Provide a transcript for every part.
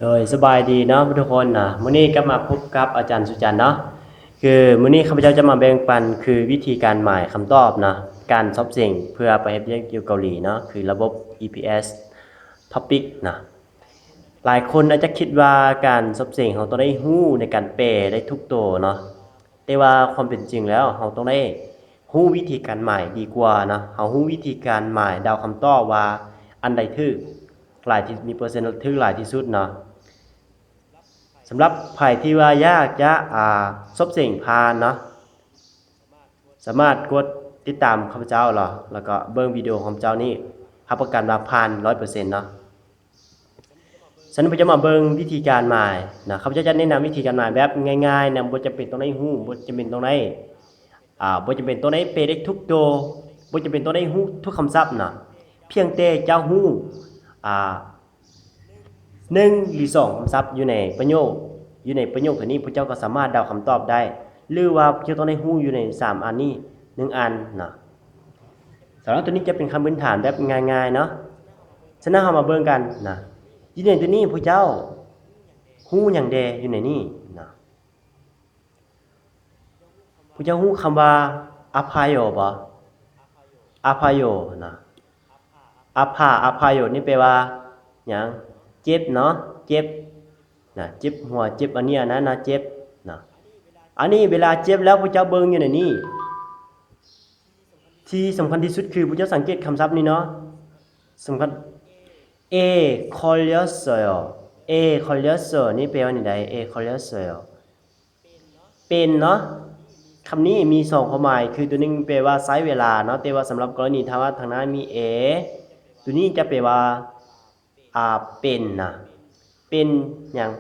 ໂດຍ ສະບາຍດີເນາະທຸກຄົນເນາະ, ມື້ນີ້ກັບມາພົບກັບອາຈານສຸຈັນເນາະ. ຄືມື້ນີ້ຂ້າພະເຈົ້າຈະມາແບ່ງປັນ ຄືວິທີການໝາຍຄຳຕອບເນາະ, ການສອບເສັງເພື່ອໄປເຮັດວຽກຢູ່ເກົາຫຼີເນາະ, ຄືລະບົບ EPS Topic ເນາະ. ຫຼາຍຄົນອາດຈະຄິດວ່າການສອບເສັງເຮົາຕ້ອງໄດ້ຮູ້ໃນການແປໄດ້ທຸກໂຕເນາະ, ແຕ່ວ່າຄວາມເປັນຈິງແລ້ວເຮົາຕ້ອງໄດ້ຮູ້ວິທີການໝາຍດີກວ່າເນາະ. ເຮົາຮູ້ວິທີການໝາຍເດົາຄຳຕອບວ່າອັນໃດຖືກຫຼາຍທີ່ ມີເປີເຊັນຖືກຫຼາຍທີ່ສຸດເນາະ. ສຳລັບໃຜທີ່ວ່າຢາກຈະ ອ່າ ສອບເສັງຜ່ານເນາະ, ສາມາດກົດຕິດຕາມຂ້າພະເຈົ້າເນາະ ແລ້ວກໍເບິ່ງວິດີໂອຂອງຂ້າພະເຈົ້ານີ້ ຮັບປະກັນວ່າຜ່ານຮ້ອຍເປີເຊັນເນາະ. ສະນັ້ນ ພວກເຈົ້າມາເບິ່ງວິທີການໝາຍນະ, ຂ້າພະເຈົ້າຈະແນະນຳວິທີການໝາຍແບບງ່າຍໆນະ, ບໍ່ຈຳເປັນຕ້ອງໄດ້ຮູ້, ບໍ່ຈຳເປັນຕ້ອງໄດ້ ອ່າ ບໍ່ຈຳເປັນຕ້ອງໄດ້ເປໄດ້ທຸກໂຕ, ບໍ່ຈຳເປັນຕ້ອງໄດ້ຮູ້ທຸກຄຳສັບນະ, ພຽງແຕ່ເຈົ້າຮູ້ ອ່າ ໜຶ່ງ ຫຼື ສອງຄຳສັບຢູ່ໃນປະໂຫຍກ, ຢູ່ໃນປະໂຫຍກໂຕນີ້ ພວກເຈົ້າກໍສາມາດເດົາຄຳຕອບໄດ້ ຫຼືວ່າພວກເຈົ້າຕ້ອງໄດ້ຮູ້ຢູ່ໃນສາມອັນນີ້ໜຶ່ງອັນນະ. ສຳລັບໂຕນີ້ຈະເປັນຄຳພື້ນຖານແບບງ່າຍໆເນາະ. ສະນັ້ນເຮົາມາເບິ່ງກັນນະ, ຢູ່ໃນໂຕນີ້ພວກເຈົ້າຮູ້ຫຍັງແດ່ຢູ່ໃນນີ້ນະ? ພວກເຈົ້າຮູ້ຄຳວ່າ ອາພາໂຍ ບໍ່? ອາພາໂຍນະ, ອາພາ ອາພາໂຍນີ້ແປວ່າຫຍັງ? ເຈັບເນາະ, ເຈັບນະ, ເຈັບຫົວ ເຈັບອັນນີ້ອັນນັ້ນນະ, ເຈັບນະ. ອັນນີ້ເວລາເຈັບແລ້ວ ພວກເຈົ້າເບິ່ງຢູ່ໃນນີ້ ທີ່ສຳຄັນທີ່ສຸດຄື ພວກເຈົ້າສັງເກດຄຳສັບນີ້ເນາະ, ສຳຄັນ 에, 걸렸어요. 에, 걸렸어요 ນີ້ແປວ່າແນວໃດ? 에, 걸렸어요 ເປັນເນາະ. ຄຳນີ້ມີສອງຄວາມໝາຍ, ຄືໂຕໜຶ່ງແປວ່າໃຊ້ເວລາເນາະ, ແຕ່ວ່າສຳລັບກໍລະນີຖ້າວ່າທາງໜ້າມີ 에 ໂຕນີ້ຈະແປວ່າ ອ່າ ເປັນນະ, ເປັນຫຍັງ?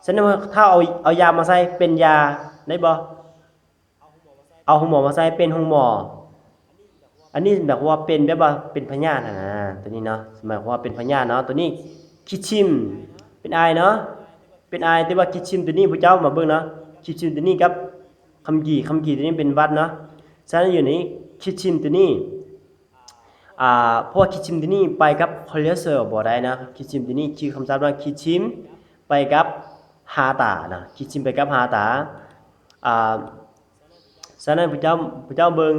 ສະນັ້ນ ຖ້າເອົາ ເອົາຢາມາໃສ່ ເປັນຢາ ໄດ້ບໍ່? ເອົາໂຮງໝໍມາໃສ່ ເປັນໂຮງໝໍ. ອັນນີ້ໝາຍຄວາມວ່າເປັນແບບວ່າເປັນພະຍາດຫັ້ນນະ, ໂຕນີ້ເນາະ ໝາຍຄວາມວ່າເປັນພະຍາດເນາະ. ໂຕນີ້ 기침 ເປັນໄອເນາະ, ເປັນໄອ. ແຕ່ວ່າ 기침 ໂຕນີ້ ພວກເຈົ້າມາເບິ່ງເນາະ, 기침 ໂຕນີ້ກັບ 감기, 감기 ໂຕນີ້ເປັນຫວັດເນາະ. ສະນັ້ນຢູ່ໃນ 기침 ໂຕນີ້ ອ່າ ເພາະວ່າ 기침 ໂຕນີ້ໄປກັບ 걸렸어요 ບໍ່ໄດ້ນະ. 기침 ໂຕນີ້ ຊື່ຄຳສັບວ່າ 기침 ໄປກັບ 하다 ນະ, 기침 ໄປກັບ 하다. ອ່າ ສະນັ້ນພວກເຈົ້າ ພວກເຈົ້າເບິ່ງ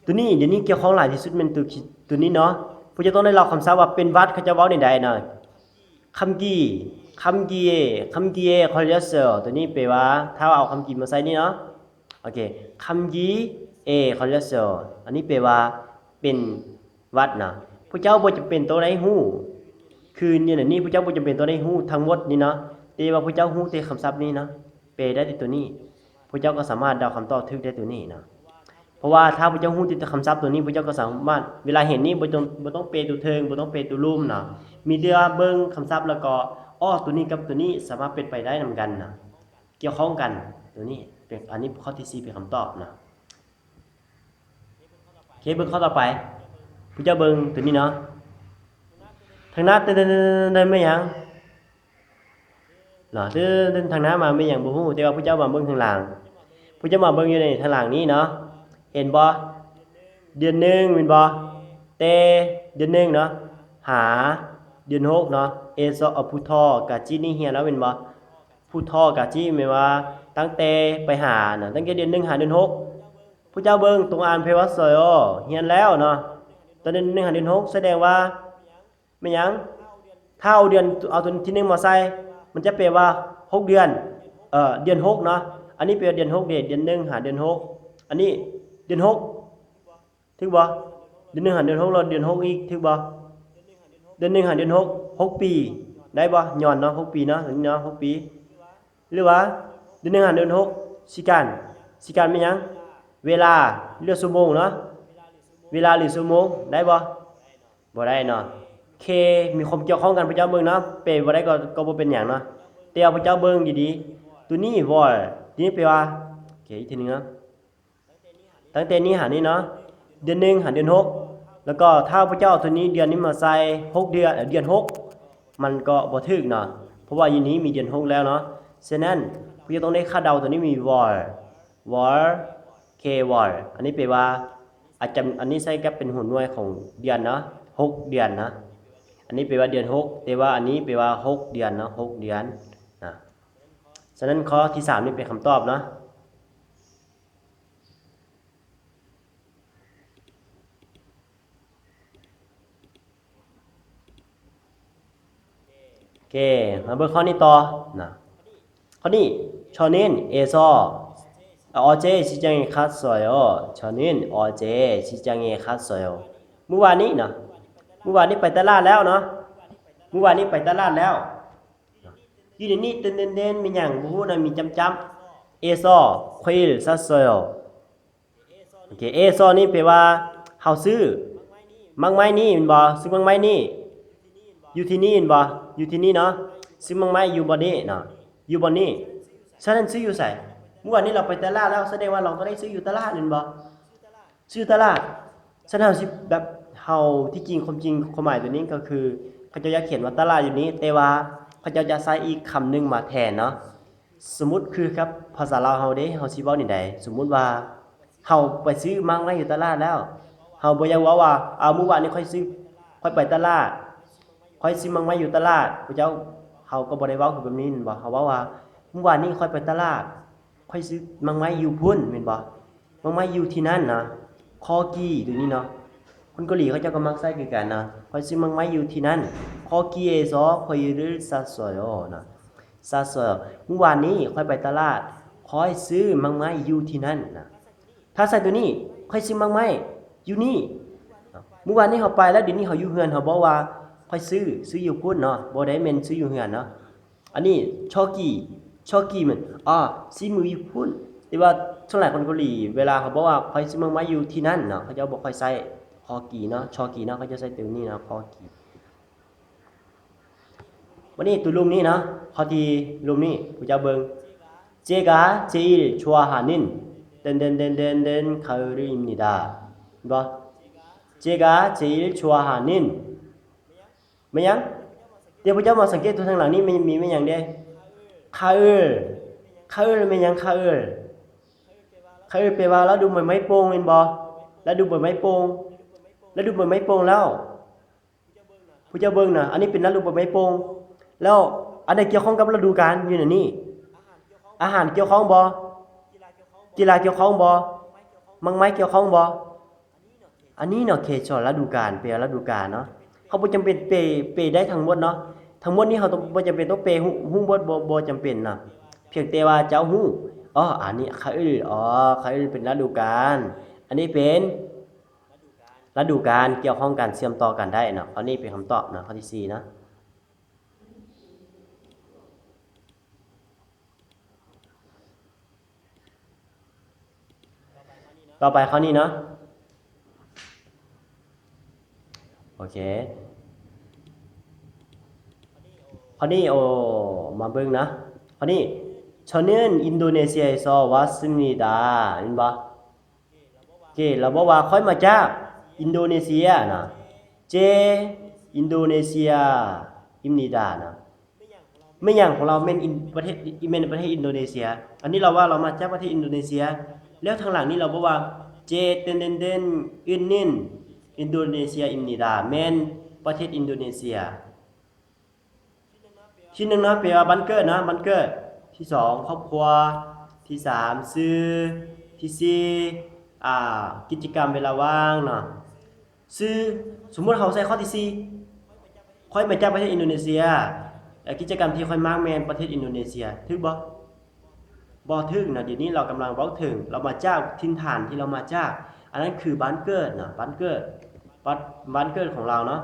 ໂຕນີ້ ດຽວນີ້ກ່ຽວຂ້ອງຫຼາຍທີ່ສຸດແມ່ນໂຕ ໂຕນີ້ເນາະ. ພວກເຈົ້າຕ້ອງໄດ້ເລົ່າຄຳສັບວ່າເປັນຫວັດ ເຂົາເຈົ້າເວົ້າແນວໃດນະ? 감기, 감기에, 감기에 걸렸어요. ໂຕນີ້ແປວ່າ ຖ້າວ່າເອົາ 감기 ມາໃສ່ນີ້ເນາະ, ໂອເຄ 감기에 걸렸어요. ອັນນີ້ແປວ່າເປັນຫວັດນະ. ພວກເຈົ້າບໍ່ຈຳເປັນຕ້ອງໄດ້ຮູ້, ຄືຢູ່ໃນນີ້ພວກເຈົ້າບໍ່ຈຳເປັນຕ້ອງໄດ້ຮູ້ທັງໝົດນີ້ເນາະ, ແຕ່ວ່າພວກເຈົ້າຮູ້ແຕ່ຄຳສັບນີ້ເນາະ, ແປໄດ້ແຕ່ໂຕນີ້ ພວກເຈົ້າກໍສາມາດເດົາຄຳຕອບຖືກໄດ້ໂຕນີ້ນະ. ເພາະວ່າຖ້າພວກເຈົ້າຮູ້ແຕ່ຄຳສັບໂຕນີ້ ພວກເຈົ້າກໍສາມາດ ເວລາເຫັນນີ້ບໍ່ຕ້ອງ ບໍ່ຕ້ອງເປໂຕເທິງ ບໍ່ຕ້ອງເປໂຕລຸ່ມນະ, ມີແຕ່ວ່າເບິ່ງຄຳສັບ ແລ້ວກໍ ອໍ ໂຕນີ້ກັບໂຕນີ້ສາມາດເປັນໄປໄດ້ນຳກັນນະ, ກ່ຽວຂ້ອງກັນ. ໂຕນີ້ເປັນ ອັນນີ້ຂໍ້ທີສີ່ເປັນຄຳຕອບນະ. ໂອເຄ ເບິ່ງຂໍ້ຕໍ່ໄປ. ພວກເຈົ້າເບິ່ງໂຕນີ້ເນາະ, ທາງໜ້າເຕີນໆໆໆແມ່ນຫຍັງ? ເນາະ ເດີນທາງໜ້າມາແມ່ນຫຍັງບໍ່ຮູ້, ແຕ່ວ່າພວກເຈົ້າມາເບິ່ງຂ້າງຫຼັງ, ພວກເຈົ້າມາເບິ່ງຢູ່ໃນທາງຫຼັງນີ້ເນາະ, ເຫັນບໍ່? ເດືອນໜຶ່ງແມ່ນບໍ່? ແຕ່ເດືອນໜຶ່ງເນາະ ຫາເດືອນຫົກເນາະ. ເອຊອ ອາ ພຸດເທາະກາຈິນີ້ຮຽນແລ້ວແມ່ນບໍ່? ພຸດເທາະກາຈິແມ່ນວ່າຕັ້ງແຕ່ໄປຫານະ, ຕັ້ງແຕ່ເດືອນໜຶ່ງຫາເດືອນຫົກ. ພວກເຈົ້າເບິ່ງ 동안 배웠어요 ຮຽນແລ້ວເນາະ, ຕອນເດືອນໜຶ່ງຫາເດືອນຫົກ ສະແດງວ່າ ແມ່ນຫຍັງ? ຖ້າເອົາເດືອນ ເອົາຕົວທີໜຶ່ງມາໃສ່ ມັນຈະແປວ່າຫົກເດືອນ, ເອີ ເດືອນຫົກເນາະ. ອັນນີ້ແປວ່າເດືອນຫົກເດ, ເດືອນໜຶ່ງຫາເດືອນຫົກ. ອັນນີ້ເດືອນຫົກ ຖືກບໍ່? ເດືອນໜຶ່ງຫາເດືອນຫົກ ແລ້ວເດືອນຫົກອີກ ຖືກບໍ່? ເດືອນໜຶ່ງຫາເດືອນຫົກ ຫົກປີ ໄດ້ບໍ່? ຍ້ອນເນາະ ຫົກປີເນາະ, ຕົວນີ້ເນາະ ຫົກປີ. ຫຼືວ່າເດືອນໜຶ່ງຫາເດືອນຫົກ ຊິການ, ຊິການແມ່ນຫຍັງ? ເວລາ ຫຼືວ່າຊົ່ວໂມງເນາະ, ເວລາ ຫຼື ຊົ່ວໂມງ ໄດ້ບໍ່? ບໍ່ໄດ້ເນາະ. ໂອເຄ ມີຄວາມກ່ຽວຂ້ອງກັນ ພວກເຈົ້າເບິ່ງເນາະ, ແປບໍ່ໄດ້ກໍ ກໍບໍ່ເປັນຫຍັງເນາະ, ແຕ່ວ່າພວກເຈົ້າເບິ່ງດີໆ. ໂຕນີ້ 월 ໂຕນີ້ແປວ່າ ໂອເຄ ອີກເທື່ອໜຶ່ງເນາະ, ຕັ້ງແຕ່ນີ້ຫານີ້ເນາະ, ເດືອນໜຶ່ງຫາເດືອນຫົກ ແລ້ວກໍຖ້າພວກເຈົ້າເອົາໂຕນີ້ ເດືອນນີ້ມາໃສ່ ຫົກເດືອນ ເດືອນຫົກ ມັນກໍບໍ່ຖືກເນາະ, ເພາະວ່າຢູ່ນີ້ມີເດືອນຫົກແລ້ວເນາະ. ສະນັ້ນ ພວກເຈົ້າຕ້ອງໄດ້ຄາດເດົາ ໂຕນີ້ມີ 월, 월, 개, 월. ອັນນີ້ແປວ່າ ອາ ຈຳ ອັນນີ້ໃຊ້ກັບເປັນຫົວໜ່ວຍຂອງເດືອນເນາະ, ຫົກເດືອນເນາະ. ອັນນີ້ແປວ່າເດືອນຫົກ ແຕ່ວ່າອັນນີ້ແປວ່າຫົກເດືອນເນາະ ຫົກເດືອນນະ. ສະນັ້ນຂໍ້ທີສາມນີ້ເປັນຄຳຕອບເນາະ. ໂອເຄ ມາເບິ່ງຂໍ້ນີ້ຕໍ່ນະ. ຂໍ້ນີ້ 저는 어제 시장에 갔어요. 저는 어제 시장에 갔어요. ມື້ວານນີ້ນະ ມື້ວານນີ້ໄປຕະຫຼາດແລ້ວເນາະ ມື້ວານນີ້ໄປຕະຫຼາດແລ້ວ. ຢູ່ໃນນີ້ເຕັມໆ ແມ່ນຫຍັງບໍ່ຮູ້ນະ ມີຈ້ຳໆ. 에서 과일 샀어요. ໂອເຄ 에서 ນີ້ແປວ່າເຮົາຊື້ໝາກໄມ້ນີ້ແມ່ນບໍ່? ຊື້ໝາກໄມ້ນີ້ ຢູ່ທີ່ນີ້ແມ່ນບໍ່? ຢູ່ທີ່ນີ້ເນາະ ຊື້ໝາກໄມ້ຢູ່ບ່ອນນີ້ເນາະ ຢູ່ບ່ອນນີ້. ສະນັ້ນຊື້ຢູ່ໃສ? ມື້ວານນີ້ເຮົາໄປຕະຫຼາດແລ້ວ ສະແດງວ່າເຮົາກໍໄດ້ຊື້ຢູ່ຕະຫຼາດແມ່ນບໍ່? ຊື່ຕະຫຼາດ. ສະນັ້ນເຮົາຊິແບບ ເຮົາ ທີ່ຈິງ ຄວາມຈິງ ຄວາມໝາຍຕົວນີ້ກໍຄື ເຂົາເຈົ້າຢາກຂຽນວ່າຕະຫຼາດຢູ່ນີ້ ແຕ່ວ່າເຂົາເຈົ້າຈະໃຊ້ອີກຄຳໜຶ່ງມາແທນເນາະ. ສົມມຸດຄືກັບພາສາລາວເຮົາເດ້ ເຮົາຊິເວົ້າແນວໃດ? ສົມມຸດວ່າເຮົາໄປຊື້ໝາກໄມ້ຢູ່ຕະຫຼາດແລ້ວ ເຮົາບໍ່ຢາກເວົ້າວ່າ ເອົາ ມື້ວານນີ້ຂ້ອຍຊື້ ຂ້ອຍໄປຕະຫຼາດ ຂ້ອຍຊື້ໝາກໄມ້ຢູ່ຕະຫຼາດ. ພວກເຈົ້າ ເຮົາກໍບໍ່ໄດ້ເວົ້າຄືແບບນີ້ແມ່ນບໍ່? ເຮົາເວົ້າວ່າ ມື້ວານນີ້ຂ້ອຍໄປຕະຫຼາດ ຂ້ອຍຊື້ໝາກໄມ້ຢູ່ພຸ້ນແມ່ນບໍ່? ໝາກໄມ້ຢູ່ທີ່ນັ້ນນະ. 거기 ໂຕນີ້ເນາະ ຄົນເກົາຫຼີເຂົາເຈົ້າກໍມັກໃຊ້ຄືກັນນະ. ຂ້ອຍຊື້ໝາກໄມ້ຢູ່ທີ່ນັ້ນ. 거기에서 과일을 샀어요 ນະ. 샀어요. ມື້ວານນີ້ຂ້ອຍໄປຕະຫຼາດ ຂ້ອຍຊື້ໝາກໄມ້ຢູ່ທີ່ນັ້ນນະ. ຖ້າໃຊ້ໂຕນີ້ ຂ້ອຍຊື້ໝາກໄມ້ຢູ່ນີ້. ມື້ວານນີ້ເຮົາໄປແລ້ວ ດຽວນີ້ເຮົາຢູ່ເຮືອນ ເຮົາບອກວ່າຂ້ອຍຊື້ ຊື້ຢູ່ພຸ້ນເນາະ ບໍ່ໄດ້ແມ່ນຊື້ຢູ່ເຮືອນເນາະ. ອັນນີ້ 저기 저기 ແມ່ນ ອາ ຊີ້ມືຢູ່ພຸ້ນ. ແຕ່ວ່າສ່ວນຫຼາຍຄົນເກົາຫຼີ ເວລາເຂົາບອກວ່າຂ້ອຍຊື້ໝາກໄມ້ຢູ່ທີ່ນັ້ນເນາະ ເຂົາເຈົ້າບໍ່ຄ່ອຍໃຊ້ 거기 ເນາະ 저기 ເນາະ ເຂົາເຈົ້າໃຊ້ໂຕນີ້ເນາະ 거기. ບັດນີ້ໂຕລຸ່ມນີ້ເນາະ ຂໍ້ທີ່ລຸ່ມນີ້ ພວກເຈົ້າເບິ່ງ 제가 제일 좋아하는 땡땡땡땡 가을입니다. ເຫັນບໍ່? 제가 제일 좋아하는 ແມ່ນຫຍັງ? ດຽວພວກເຈົ້າມາສັງເກດໂຕທາງຫຼັງນີ້ ມີ ມີແມ່ນຫຍັງເດ້? 가을. 가을 ແມ່ນຫຍັງ? 가을. 가을 ແປວ່າລະດູໃບໄມ້ໂປ່ງແມ່ນບໍ່? ລະດູໃບໄມ້ໂປ່ງ. ລະດູໃບໄມ້ໂປ່ງແລ້ວ ພວກເຈົ້າເບິ່ງນະ ອັນນີ້ເປັນລະດູໃບໄມ້ໂປ່ງ. ແລ້ວອັນໃດກ່ຽວຂ້ອງກັບລະດູການຢູ່ໃນນີ້? ອາຫານກ່ຽວຂ້ອງບໍ່? ກິລາກ່ຽວຂ້ອງບໍ່? ໝາກໄມ້ກ່ຽວຂ້ອງບໍ່? ອັນນີ້ເນາະ ເຂດສອນລະດູການ ແປວ່າລະດູການເນາະ. ເຮົາບໍ່ຈຳເປັນແປ ແປໄດ້ທັງໝົດເນາະ. ທັງໝົດນີ້ເຮົາຕ້ອງ ບໍ່ຈຳເປັນຕ້ອງແປຮູ້ ຮູ້ໝົດ ບໍ່ ບໍ່ຈຳເປັນນະ. ພຽງແຕ່ວ່າເຈົ້າຮູ້ ອໍ ອັນນີ້ 가을. ອໍ 가을 ເປັນລະດູການ. ອັນນີ້ເປັນລະດູການ ກ່ຽວຂ້ອງກັນ ເຊື່ອມຕໍ່ກັນໄດ້ເນາະ. ຂໍ້ນີ້ເປັນຄຳຕອບເນາະ ຂໍ້ທີສີ່ເນາະ. ຕໍ່ໄປຂໍ້ນີ້ເນາະ ໂອເຄ ຂໍ້ນີ້ ໂອ ມາເບິ່ງນະ ຂໍ້ນີ້ 저는 인도네시아에서 왔습니다. ເຫັນບໍ່? ໂອເຄ ລາວບອກວ່າ ຂ້ອຍມາຈາກອິນໂດເນເຊຍນະ ເຈ ອິນໂດເນເຊຍ ອິມນີດານະ. ແມ່ນຫຍັງຂອງລາວແມ່ນອິນ ປະເທດ ແມ່ນປະເທດອິນໂດເນເຊຍ. ອັນນີ້ລາວວ່າລາວມາຈາກປະເທດອິນໂດເນເຊຍ. ແລ້ວທາງຫຼັງນີ້ລາວບອກວ່າ ເຈ ເຕັນເຕັນເຕັນ ອຶນນິນ ອິນໂດເນເຊຍ ອິມນີດາ ແມ່ນປະເທດອິນໂດເນເຊຍ. ທີໜຶ່ງເນາະ ແປວ່າບ້ານເກີດເນາະ ບ້ານເກີດ. ທີສອງ ຄອບຄົວ. ທີສາມ ຊື່. ທີສີ່ ອາ ກິດຈະກຳເວລາວ່າງເນາະ. ຊື່ ສົມມຸດເຮົາໃສ່ຂໍ້ທີສີ່ ຂ້ອຍມາຈາກປະເທດອິນໂດເນເຊຍ ແລະ ກິດຈະກຳທີ່ຂ້ອຍມັກແມ່ນປະເທດອິນໂດເນເຊຍ ຖືກບໍ່? ບໍ່ຖືກນະ. ດຽວນີ້ລາວກຳລັງເວົ້າເຖິງ ລາວມາຈາກຖິ່ນຖານທີ່ລາວມາຈາກ ອັນນັ້ນຄືບ້ານເກີດນະ ບ້ານເກີດ ບ້ານ ບ້ານເກີດຂອງລາວເນາະ.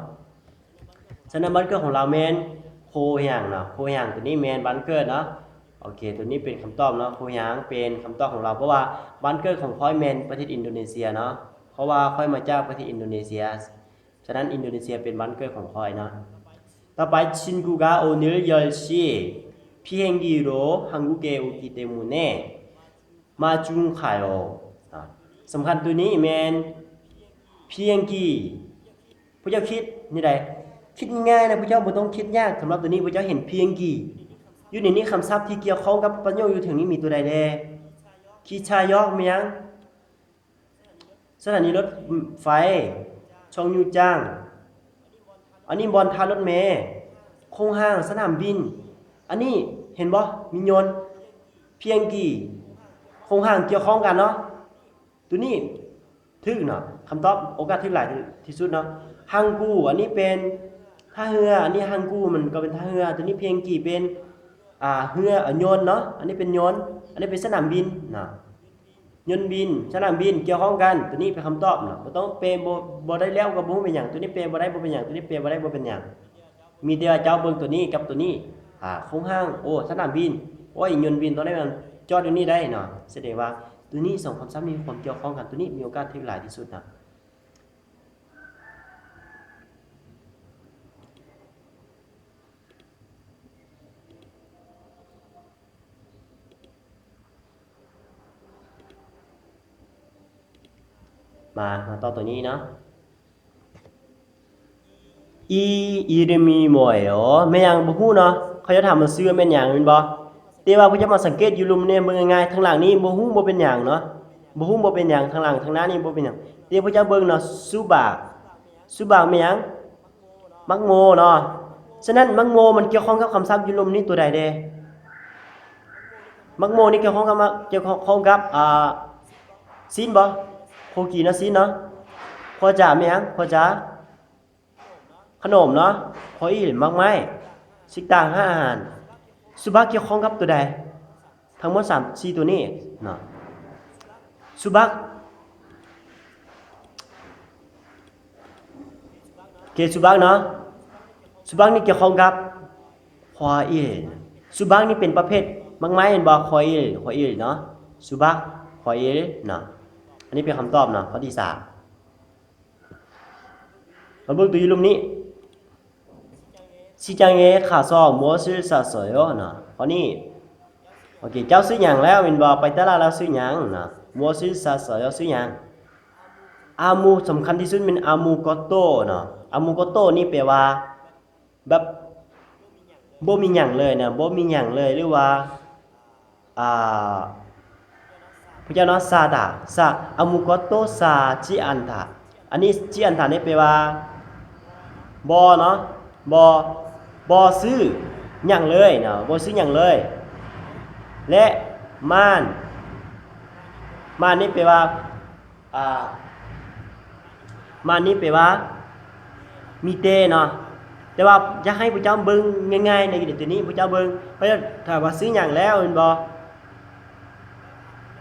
ສະນັ້ນບ້ານເກີດຂອງລາວແມ່ນໂຄຮຽງເນາະ ໂຄຮຽງ ໂຕນີ້ແມ່ນບ້ານເກີດເນາະ. ໂອເຄ ໂຕນີ້ເປັນຄຳຕອບເນາະ ໂຄຮຽງເປັນຄຳຕອບຂອງລາວ ເພາະວ່າບ້ານເກີດຂອງຂ້ອຍແມ່ນປະເທດອິນໂດເນເຊຍເນາະ ເພາະວ່າຂ້ອຍມາຈາກປະເທດອິນໂດເນເຊຍ. ສະນັ້ນອິນໂດເນເຊຍເປັນບ້ານເກີດຂອງຂ້ອຍເນາະ. ຕໍ່ໄປ 친구가 오늘 열 시 비행기로 한국에 오기 때문에 마중 가요. ອາ ສຳຄັນໂຕນີ້ແມ່ນ 비행기. ພວກເຈົ້າຄິດແນວໃດ? ຄິດງ່າຍໆນະ ພວກເຈົ້າບໍ່ຕ້ອງຄິດຍາກ. ສຳລັບໂຕນີ້ພວກເຈົ້າເຫັນ 비행기 ຢູ່ໃນນີ້ ຄຳສັບທີ່ກ່ຽວຂ້ອງກັບປະໂຫຍກຢູ່ເທິງນີ້ມີໂຕໃດແດ່? 기차역 ແມ່ນຫຍັງ? ສະຖານີລົດໄຟ 정류장. ອັນນີ້ບ່ອນທ່າລົດເມ, ໂຄງຮ່າງສະໜາມບິນ. ອັນນີ້ເຫັນບໍ່? ມີຍົນ, ພຽງກີ, ໂຄງຮ່າງກ່ຽວຂ້ອງກັນເນາະ. ໂຕນີ້ຖືກເນາະ, ຄຳຕອບໂອກາດຖືກຫຼາຍທີ່ສຸດເນາະ. ຮັງກູ, ອັນນີ້ເປັນທ່າເຮືອ, ອັນນີ້ຮັງກູມັນກໍເປັນທ່າເຮືອ, ໂຕນີ້ພຽງກີເປັນ ອ່າ ເຮືອ, ເອີ ຍົນເນາະ, ອັນນີ້ເປັນຍົນ, ອັນນີ້ເປັນສະໜາມບິນເນາະ. ຍົນບິນ, ສະໜາມບິນ ກ່ຽວຂ້ອງກັນ, ໂຕນີ້ເປັນຄຳຕອບເນາະ. ບໍ່ຕ້ອງແປ, ບໍ່, ບໍ່ໄດ້ແລ້ວກໍບໍ່ຮູ້ເປັນຫຍັງ, ໂຕນີ້ແປບໍ່ໄດ້ບໍ່ເປັນຫຍັງ, ໂຕນີ້ແປບໍ່ໄດ້ບໍ່ເປັນຫຍັງ. ມີແຕ່ວ່າເຈົ້າເບິ່ງໂຕນີ້ກັບໂຕນີ້, ອ່າ ໂຄງຮ່າງ, ໂອ້ ສະໜາມບິນ, ໂອ້ຍ ຍົນບິນ ໂຕນີ້ມັນຈອດຢູ່ນີ້ໄດ້ເນາະ. ສະແດງວ່າໂຕນີ້ສອງຄຳສັບມີຄວາມກ່ຽວຂ້ອງກັນ, ໂຕນີ້ມີໂອກາດຖືກຫຼາຍທີ່ສຸດນະ. ມາ, ມາຕໍ່ໂຕນີ້ເນາະ. 이 이름이 뭐예요? ແມ່ນຫຍັງ? ບໍ່ຮູ້ເນາະ. ເຂົາຈະຖາມວ່າຊື່ແມ່ນຫຍັງແມ່ນບໍ່? ແຕ່ວ່າພວກເຈົ້າມາສັງເກດຢູ່ລຸ່ມນີ້ເບິ່ງງ່າຍໆ, ທາງຫຼັງນີ້ບໍ່ຮູ້ບໍ່ເປັນຫຍັງເນາະ, ບໍ່ຮູ້ບໍ່ເປັນຫຍັງ, ທາງຫຼັງທາງໜ້ານີ້ບໍ່ເປັນຫຍັງ. ແຕ່ພວກເຈົ້າເບິ່ງເນາະ, 수박, 수박 ແມ່ນຫຍັງ? ໝາກໂມເນາະ. ສະນັ້ນໝາກໂມມັນກ່ຽວຂ້ອງກັບຄຳສັບຢູ່ລຸ່ມນີ້ຕົວໃດແດ່? ໝາກໂມນີ້ກ່ຽວຂ້ອງກັບ ກ່ຽວຂ້ອງກັບ ອ່າ ຊີ້ນບໍ່? ໂຄກີເນາະ, ຊີ້ນເນາະ. ຄວາຈາແມ່ນຫຍັງ? ຄວາຈາ ຂະໜົມເນາະ. ຄວາອິນ ໝາກໄມ້. 식당 ຮ້ານອາຫານ. 수박 ກ່ຽວຂ້ອງກັບຕົວໃດ? ທັງໝົດສາມສີ່ຕົວນີ້ເນາະ. 수박 ໂອເຄ, 수박 ເນາະ. 수박 ນີ້ກ່ຽວຂ້ອງກັບ ຄວາອິນ. 수박 ນີ້ເປັນປະເພດໝາກໄມ້ແມ່ນບໍ່? ຄວາອິນ, ຄວາອິນເນາະ. 수박, ຄວາອິນເນາະ. ອັນນີ້ເປັນຄຳຕອບເນາະ, ຂໍ້ທີສາມ. ມາເບິ່ງໂຕຢູ່ລຸ່ມນີ້. 시장에 가서 무엇을 샀어요? ເນາະ. ຂໍ້ນີ້ ໂອເຄ, ເຈົ້າຊື້ຫຍັງແລ້ວແມ່ນບໍ່? ໄປຕະຫຼາດແລ້ວຊື້ຫຍັງເນາະ. 무엇을 샀어요? ຊື້ຫຍັງ? 아무 ສຳຄັນທີ່ສຸດແມ່ນ 아무것도 ເນາະ. 아무것도 ນີ້ແປວ່າ ແບບບໍ່ມີຫຍັງເລີຍນະ, ບໍ່ມີຫຍັງເລີຍ ຫຼືວ່າ ອ່າ ພວກເຈົ້າເນາະ, 사다, 사, 아무것도 사지 않다. ອັນນີ້ 지않다 ນີ້ແປວ່າບໍ່ເນາະ, ບໍ່, ບໍ່ຊື້ຫຍັງເລີຍເນາະ, ບໍ່ຊື້ຫຍັງເລີຍ. ແລະ 만, 만 ນີ້ແປວ່າ ອ່າ 만 ນີ້ແປວ່າມີແຕ່ເນາະ. ແຕ່ວ່າຢາກໃຫ້ພວກເຈົ້າເບິ່ງງ່າຍໆ ໃນຕົວນີ້ ພວກເຈົ້າເບິ່ງ, ເພາະຖ້າວ່າຊື້ຫຍັງແລ້ວແມ່ນບໍ່?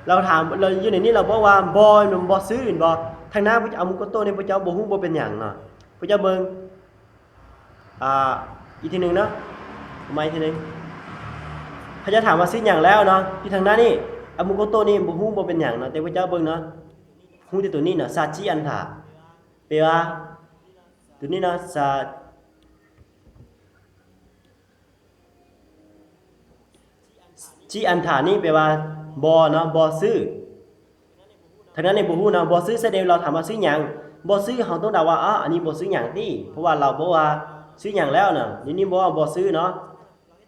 ລາວຖາມ, ລາວຢູ່ໃນນີ້ລາວບອກວ່າບໍ່, ບໍ່ຊື້ແມ່ນບໍ່? ທາງໜ້າ ອາມຸໂກໂຕະນີ້ ພວກເຈົ້າບໍ່ຮູ້ບໍ່ເປັນຫຍັງເນາະ. ພວກເຈົ້າເບິ່ງ ອ່າ ອີກທີໜຶ່ງເນາະ, ເອົາໃໝ່ອີກທີໜຶ່ງ. ເຂົາເຈົ້າຖາມວ່າຊື້ຫຍັງແລ້ວເນາະ, ຢູ່ທາງໜ້ານີ້ ອາມຸໂກໂຕະນີ້ບໍ່ຮູ້ບໍ່ເປັນຫຍັງເນາະ, ແຕ່ພວກເຈົ້າເບິ່ງເນາະ, ຮູ້ແຕ່ໂຕນີ້ເນາະ, 사지 않다 ແປວ່າໂຕນີ້ເນາະ, 사 지않다 ນີ້ແປວ່າບໍ່ເນາະ, ບໍ່ຊື້. ທາງນັ້ນນີ້ບໍ່ຮູ້ເນາະ, ບໍ່ຊື້ ສະແດງວ່າລາວຖາມວ່າຊື້ຫຍັງ? ບໍ່ຊື້ ເຮົາຕ້ອງເດົາວ່າ ອາ ອັນນີ້ບໍ່ຊື້ຫຍັງຕິ, ເພາະວ່າລາວບອກວ່າຊື້ຫຍັງແລ້ວນະ, ດຽວນີ້ບອກວ່າບໍ່ຊື້ເນາະ.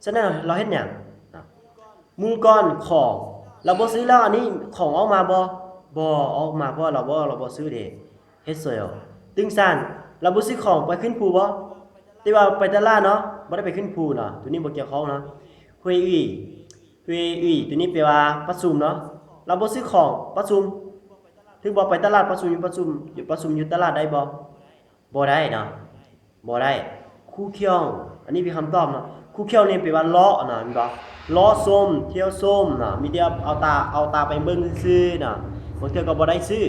ສະນັ້ນລາວເຮັດຫຍັງ? 물건, ຂອງ. ລາວບໍ່ຊື້ແລ້ວ ອັນນີ້ຂອງອອກມາບໍ່? ບໍ່ອອກມາ, ເພາະວ່າລາວບອກວ່າລາວບໍ່ຊື້ເດ້. 했어요. 등산, ລາວບໍ່ຊື້ຂອງໄປຂຶ້ນພູບໍ່? ແຕ່ວ່າໄປຕະຫຼາດເນາະ, ບໍ່ໄດ້ໄປຂຶ້ນພູເນາະ, ໂຕນີ້ບໍ່ກ່ຽວຂ້ອງເນາະ. 회의, 회의 ໂຕນີ້ແປວ່າປະຊຸມເນາະ, ລາວບໍ່ຊື້ຂອງ, ປະຊຸມ. ຖືກບໍ່? ໄປຕະຫຼາດປະຊຸມ, ຢູ່ປະຊຸມ, ຢູ່ປະຊຸມຢູ່ຕະຫຼາດໄດ້ບໍ່? ບໍ່ໄດ້ເນາະ, ບໍ່ໄດ້. 구경, ອັນນີ້ເປັນຄຳຕອບເນາະ. 구경 ນີ້ແປວ່າເລາະເນາະ, ແມ່ນບໍ່? ເລາະຊົມ, ທ່ຽວຊົມເນາະ, ມີແຕ່ເອົາຕາ, ເອົາຕາໄປເບິ່ງຊື່ໆເນາະ, ບາງເທື່ອກໍບໍ່ໄດ້ຊື້.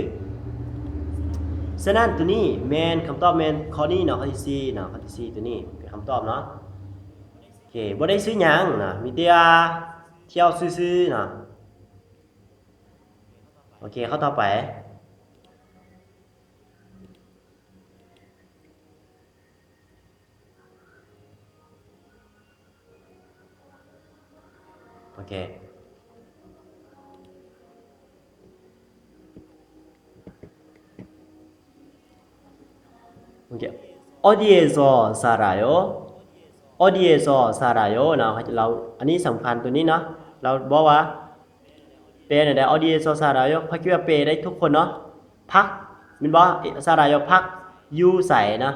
ສະນັ້ນໂຕນີ້ແມ່ນ, ຄຳຕອບແມ່ນຂໍ້ນີ້ເນາະ, ຂໍ້ທີສີ່ເນາະ, ຂໍ້ທີສີ່ໂຕນີ້ເປັນຄຳຕອບເນາະ. ໂອເຄ, ບໍ່ໄດ້ຊື້ຫຍັງເນາະ, ມີແຕ່ວ່າທ່ຽວຊື່ໆເນາະ. ໂອເຄ, ຂໍ້ຕໍ່ໄປ. ໂອເຄ ໂອເຄ 어디에서 살아요? 어디에서 살아요? ເນາະ, ລາວ ອັນນີ້ສຳຄັນ ໂຕນີ້ເນາະ, ລາວບອກວ່າ ແປແນວໃດ? 어디에서 살아요? ຂ້ອຍຄິດວ່າແປໄດ້ທຸກຄົນເນາະ, ພັກ ແມ່ນບໍ່? 살아요 ພັກ ຢູ່ໃສເນາະ,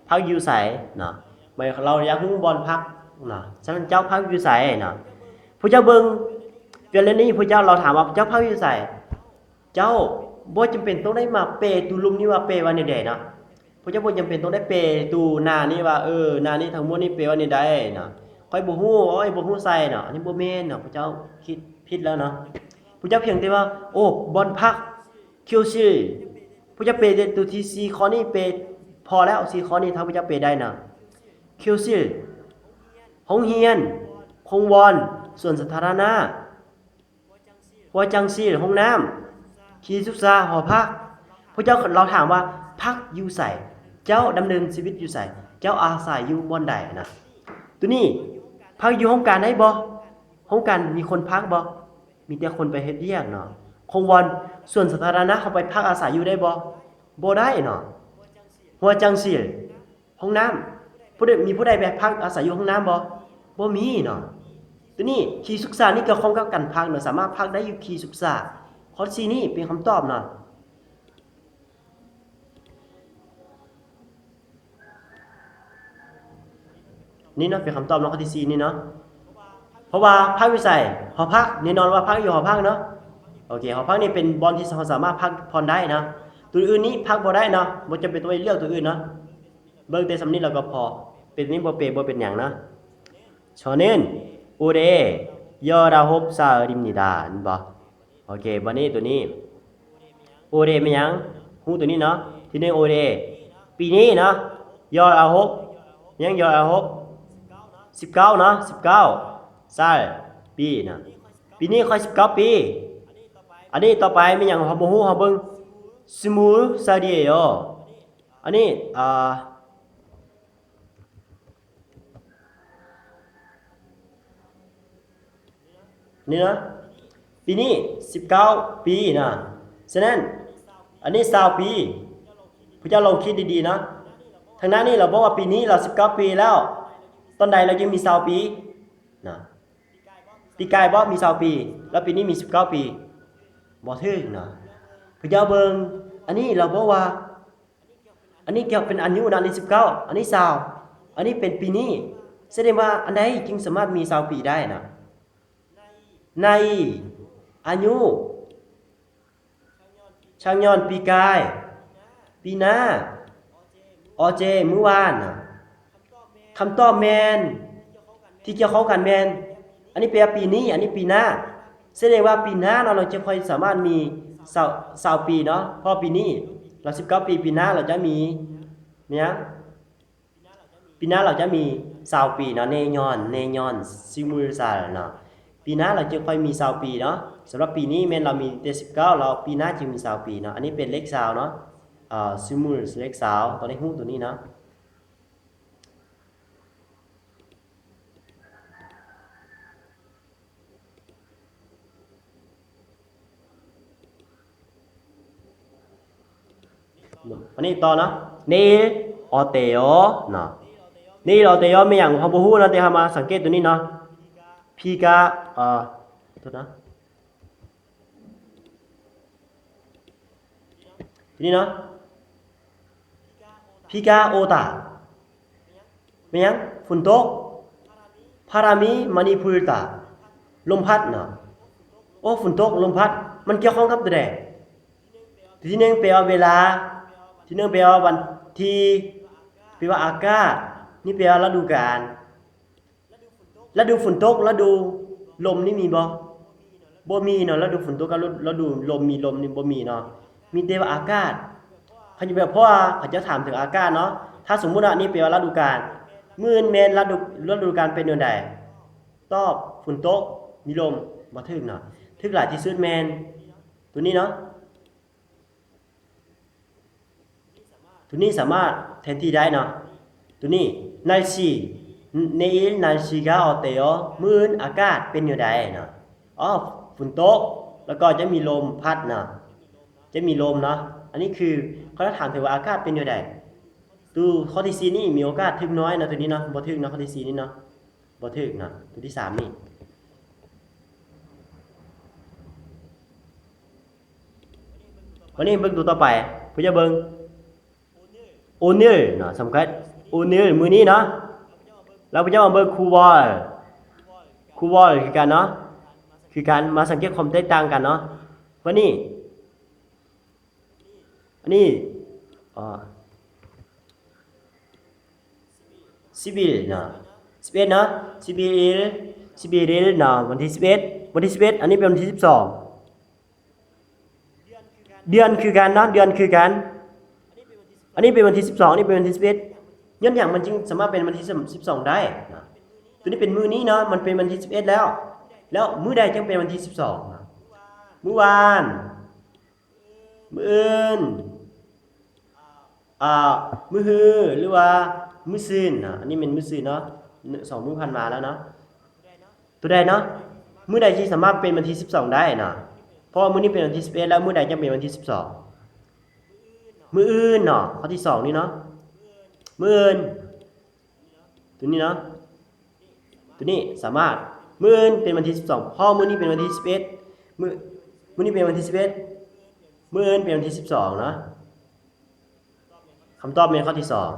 ພັກຢູ່ໃສເນາະ ໝາຍ ເຮົາຢາກຮູ້ບ່ອນພັກເນາະ. ສະນັ້ນເຈົ້າພັກຢູ່ໃສເນາະ? ພວກເຈົ້າເບິ່ງ ກະລະນີພວກເຈົ້າ ເຮົາຖາມວ່າ ເຈົ້າພັກຢູ່ໃສ? ເຈົ້າບໍ່ຈຳເປັນຕ້ອງໄດ້ມາແປໂຕລຸ່ມນີ້ວ່າແປວ່າແນວໃດເນາະ. ພວກເຈົ້າບໍ່ຈຳເປັນຕ້ອງໄດ້ແປໂຕໜ້ານີ້ວ່າ ເອີ ໜ້ານີ້ທັງໝົດນີ້ແປວ່າແນວໃດເນາະ. ຂ້ອຍບໍ່ຮູ້ ໂອ້ຍ ບໍ່ຮູ້ໃສ່ເນາະ. ອັນນີ້ບໍ່ແມ່ນເນາະ. ພວກເຈົ້າຄິດຜິດແລ້ວເນາະ. ພວກເຈົ້າພຽງແຕ່ວ່າ ໂອ້ ບ່ອນພັກ 休息 ພວກເຈົ້າແປແຕ່ໂຕທີ່ສີ່ຂໍ້ນີ້ ແປພໍແລ້ວ. ສີ່ຂໍ້ນີ້ ຖ້າພວກເຈົ້າແປໄດ້ເນາະ. 休息 ໂຮງຮຽນ ໂຮງວອນ ສວນສາທາລະນະ ຫົວຈັງຊີ ຫ້ອງນ້ຳ ທີ່ສຶກສາ ຫໍພັກ. ພວກເຈົ້າ ເຮົາຖາມວ່າ ພັກຢູ່ໃສ? ເຈົ້າດຳເນີນຊີວິດຢູ່ໃສ? ເຈົ້າອາໄສຢູ່ບ່ອນໃດນະ? ໂຕນີ້ ພັກຢູ່ຫ້ອງການໄດ້ບໍ່? ຫ້ອງການມີຄົນພັກບໍ່? ມີແຕ່ຄົນໄປເຮັດວຽກເນາະ. ໂຮງວອນ ສວນສາທາລະນະ ເຮົາໄປພັກອາໄສຢູ່ໄດ້ບໍ່? ບໍ່ໄດ້ເນາະ. ຫົວຈັງຊີ ຫ້ອງນ້ຳ ຜູ້ໃດ ມີຜູ້ໃດໄປພັກອາໄສຢູ່ຫ້ອງນ້ຳບໍ່? ບໍ່ມີເນາະ. ໂຕນີ້ ທີ່ສຶກສານີ້ກ່ຽວຂ້ອງກັບການພັກເນາະ ສາມາດພັກໄດ້ຢູ່ທີ່ສຶກສາ. ຂໍ້ສີ່ນີ້ເປັນຄຳຕອບເນາະ. ນີ້ເນາະ ເປັນຄຳຕອບເນາະ ຂໍ້ທີສີ່ນີ້ເນາະ. ເພາະວ່າພັກຢູ່ໃສ? ຫໍພັກ. ແນ່ນອນວ່າພັກຢູ່ຫໍພັກເນາະ. ໂອເຄ ຫໍພັກນີ້ເປັນບ່ອນທີ່ເຮົາສາມາດພັກຜ່ອນໄດ້ເນາະ. ໂຕອື່ນນີ້ພັກບໍ່ໄດ້ເນາະ. ບໍ່ຈຳເປັນຕ້ອງໄປເລືອກໂຕອື່ນເນາະ. ເບິ່ງແຕ່ສ່ຳນີ້ລະກໍພໍ. ເປັນນີ້ບໍ່ເປັນ ບໍ່ເປັນຫຍັງເນາະ. 저는 올해 열아홉 살입니다. ເຫັນບໍ່? ໂອເຄ ບັດນີ້ໂຕນີ້ ໂອເດ ແມ່ນຫຍັງ? ຮູ້ໂຕນີ້ເນາະ. ທີໜຶ່ງ ໂອເດ ປີນີ້ເນາະ. ຢອດອາຫົບ ຫຍັງ? ຢອດອາຫົບ ສິບເກົ້າເນາະ. ສິບເກົ້າ ຊາຍ ປີເນາະ. ປີນີ້ຂ້ອຍສິບເກົ້າປີ. ອັນນີ້ຕໍ່ໄປແມ່ນຫຍັງ? ເຮົາບໍ່ຮູ້ ເຮົາເບິ່ງ 스무 살이에요. ອັນນີ້ ອ່າ ນີ້ນະ ປີນີ້ສິບເກົ້າປີນະ. ສະນັ້ນ ອັນນີ້ຊາວປີ. ພວກເຈົ້າລອງຄິດດີໆນະ. ທາງໜ້ານີ້ລາວບອກວ່າປີນີ້ລາວສິບເກົ້າປີແລ້ວ. ຕອນໃດລາວຈຶ່ງມີຊາວປີນະ? ປີກາຍບໍ່ມີຊາວປີ ແລ້ວປີນີ້ມີສິບເກົ້າປີ? ບໍ່ຖືກນະ. ພວກເຈົ້າເບິ່ງ ອັນນີ້ລາວບອກວ່າ ອັນນີ້ກະເປັນອາຍຸນະ ອັນນີ້ສິບເກົ້າ ອັນນີ້ຊາວ ອັນນີ້ເປັນປີນີ້. ສະແດງວ່າອັນໃດຈຶ່ງສາມາດມີຊາວປີໄດ້ນະ? ໃນອາຍຸ ຊ່າງຍ້ອນ ປີກາຍ ປີໜ້າ ອໍເຈ ມື້ວານນະ. ຄຳຕອບແມ່ນ ທີ່ກ່ຽວຂ້ອງກັນແມ່ນ ອັນນີ້ແປວ່າປີນີ້ ອັນນີ້ປີໜ້າ. ສະແດງວ່າປີໜ້າເນາະ ລາວຈະຄ່ອຍສາມາດມີຊາວ ຊາວປີເນາະ. ເພາະປີນີ້ລາວສິບເກົ້າປີ ປີໜ້າລາວຈະມີ ແມ່ນຫຍັງ? ປີໜ້າລາວຈະມີຊາວປີເນາະ. ແນ່ຍອນ ແນ່ຍອນ 스무 살ເນາະ. ປີໜ້າລາວຈຶ່ງຄ່ອຍມີຊາວປີເນາະ. ສຳລັບປີນີ້ແມ່ນລາວມີແຕ່ສິບເກົ້າ ແລ້ວປີໜ້າຈຶ່ງມີຊາວປີເນາະ. ອັນນີ້ເປັນເລກຊາວເນາະ. ເອີ 스무 ເລກຊາວ ຕ້ອງໄດ້ຮູ້ໂຕນີ້ເນາະ. ອັນນີ້ຕໍ່ເນາະ. 내일 어때요? ເນາະ. 내일 어때요? ແມ່ນຫຍັງ? ເຮົາບໍ່ຮູ້ເນາະ ແຕ່ເຮົາມາສັງເກດໂຕນີ້ເນາະ. 비가 ເອີ ໂທດນະ. ທີນີ້ເນາະ 비가 오다 ແມ່ນຫຍັງ? ຝົນຕົກ. 바람이 많이 불다 ລົມພັດເນາະ. ໂອ້ ຝົນຕົກ ລົມພັດ ມັນກ່ຽວຂ້ອງກັບໂຕໃດ? ທີໜຶ່ງແປວ່າເວລາ ທີໜຶ່ງແປວ່າວັນທີ ແປວ່າອາກາດ. ນີ້ແປວ່າລະດູການ. ລະດູຝົນຕົກ ລະດູລົມນີ້ມີບໍ່? ບໍ່ມີເນາະ. ລະດູຝົນຕົກກັບລະດູລົມ ມີລົມນີ້ບໍ່ມີເນາະ. ມີແຕ່ວ່າອາກາດ. ເຂົາຈະແບບ ເພາະວ່າເຂົາຈະຖາມເຖິງອາກາດເນາະ. ຖ້າສົມມຸດວ່ານີ້ແປວ່າລະດູການ ມື້ອື່ນແມ່ນລະດູ ລະດູການເປັນແນວໃດ? ຕອບ ຝົນຕົກ ມີລົມ. ບໍ່ຖືກເນາະ. ຖືກຫຼາຍທີ່ສຸດແມ່ນໂຕນີ້ເນາະ. ໂຕນີ້ສາມາດແທນທີ່ໄດ້ເນາະ. ໂຕນີ້ 날씨 내일 날씨가 어때요? ມື້ອື່ນອາກາດເປັນແນວໃດເນາະ. ອໍ ຝົນຕົກ ແລ້ວກໍຈະມີລົມພັດເນາະ. ຈະມີລົມເນາະ. ອັນນີ້ຄືເຂົາຈະຖາມເຖິງວ່າອາກາດເປັນແນວໃດ. ໂຕຂໍ້ທີສີ່ນີ້ມີໂອກາດຖືກໜ້ອຍເນາະ. ໂຕນີ້ເນາະ ບໍ່ຖືກເນາະ. ຂໍ້ທີສີ່ນີ້ເນາະ ບໍ່ຖືກເນາະ. ໂຕທີສາມນີ້ ວັນນີ້ເບິ່ງໂຕຕໍ່ໄປ ເພື່ອຈະເບິ່ງ 오늘 ເນາະ. ສຳຄັນ ໂອເນີ ມື້ນີ້ເນາະ ແລ້ວພວກເຈົ້າມາເບິ່ງຄູວອລ ຄູວອລຄືກັນເນາະ ຄືກັນ ມາສັງເກດຄວາມແຕກຕ່າງກັນເນາະ. ບາດນີ້ ອັນນີ້ ອາ ສິບເອັດເນາະ ສິບເອັດເນາະ ສິບເອັດ ສິບເອັດເນາະ ວັນທີສິບເອັດ ວັນທີສິບເອັດ ອັນນີ້ເປັນວັນທີສິບສອງ ເດືອນຄືກັນເນາະ ເດືອນຄືກັນ ອັນນີ້ເປັນວັນທີສິບສອງ ອັນນີ້ເປັນວັນທີສິບເອັດ ຍ້ອນຫຍັງມັນຈຶ່ງສາມາດເປັນວັນທີສິບສອງໄດ້ເນາະ? ໂຕນີ້ເປັນມື້ນີ້ເນາະ ມັນເປັນວັນທີສິບເອັດແລ້ວ ແລ້ວມື້ໃດຈຶ່ງເປັນວັນທີສິບສອງເນາະ? ມື້ວານ ມື້ອື່ນ ອ່າ ມື້ຮື ຫຼືວ່າມື້ຊືນເນາະ ອັນນີ້ແມ່ນມື້ຊືນເນາະ ສອງມື້ຜ່ານມາແລ້ວເນາະ ໂຕໃດເນາະ ມື້ໃດທີ່ສາມາດເປັນວັນທີສິບສອງໄດ້ເນາະ ເພາະວ່າມື້ນີ້ເປັນວັນທີສິບເອັດ ແລ້ວມື້ໃດຈະເປັນວັນທີສິບສອງ? ມື້ອື່ນເນາະ ຂໍ້ທີສອງນີ້ເນາະ ມື້ອື່ນ ໂຕນີ້ເນາະ ໂຕນີ້ສາມາດ ມື້ອື່ນເປັນວັນທີສິບສອງ ເພາະມື້ນີ້ເປັນວັນທີສິບເອັດ ມື້ ມື້ນີ້ເປັນວັນທີສິບເອັດ ມື້ອື່ນເປັນວັນທີສິບສອງເນາະ ຄຳຕອບແມ່ນຂໍ້ທີສອງ.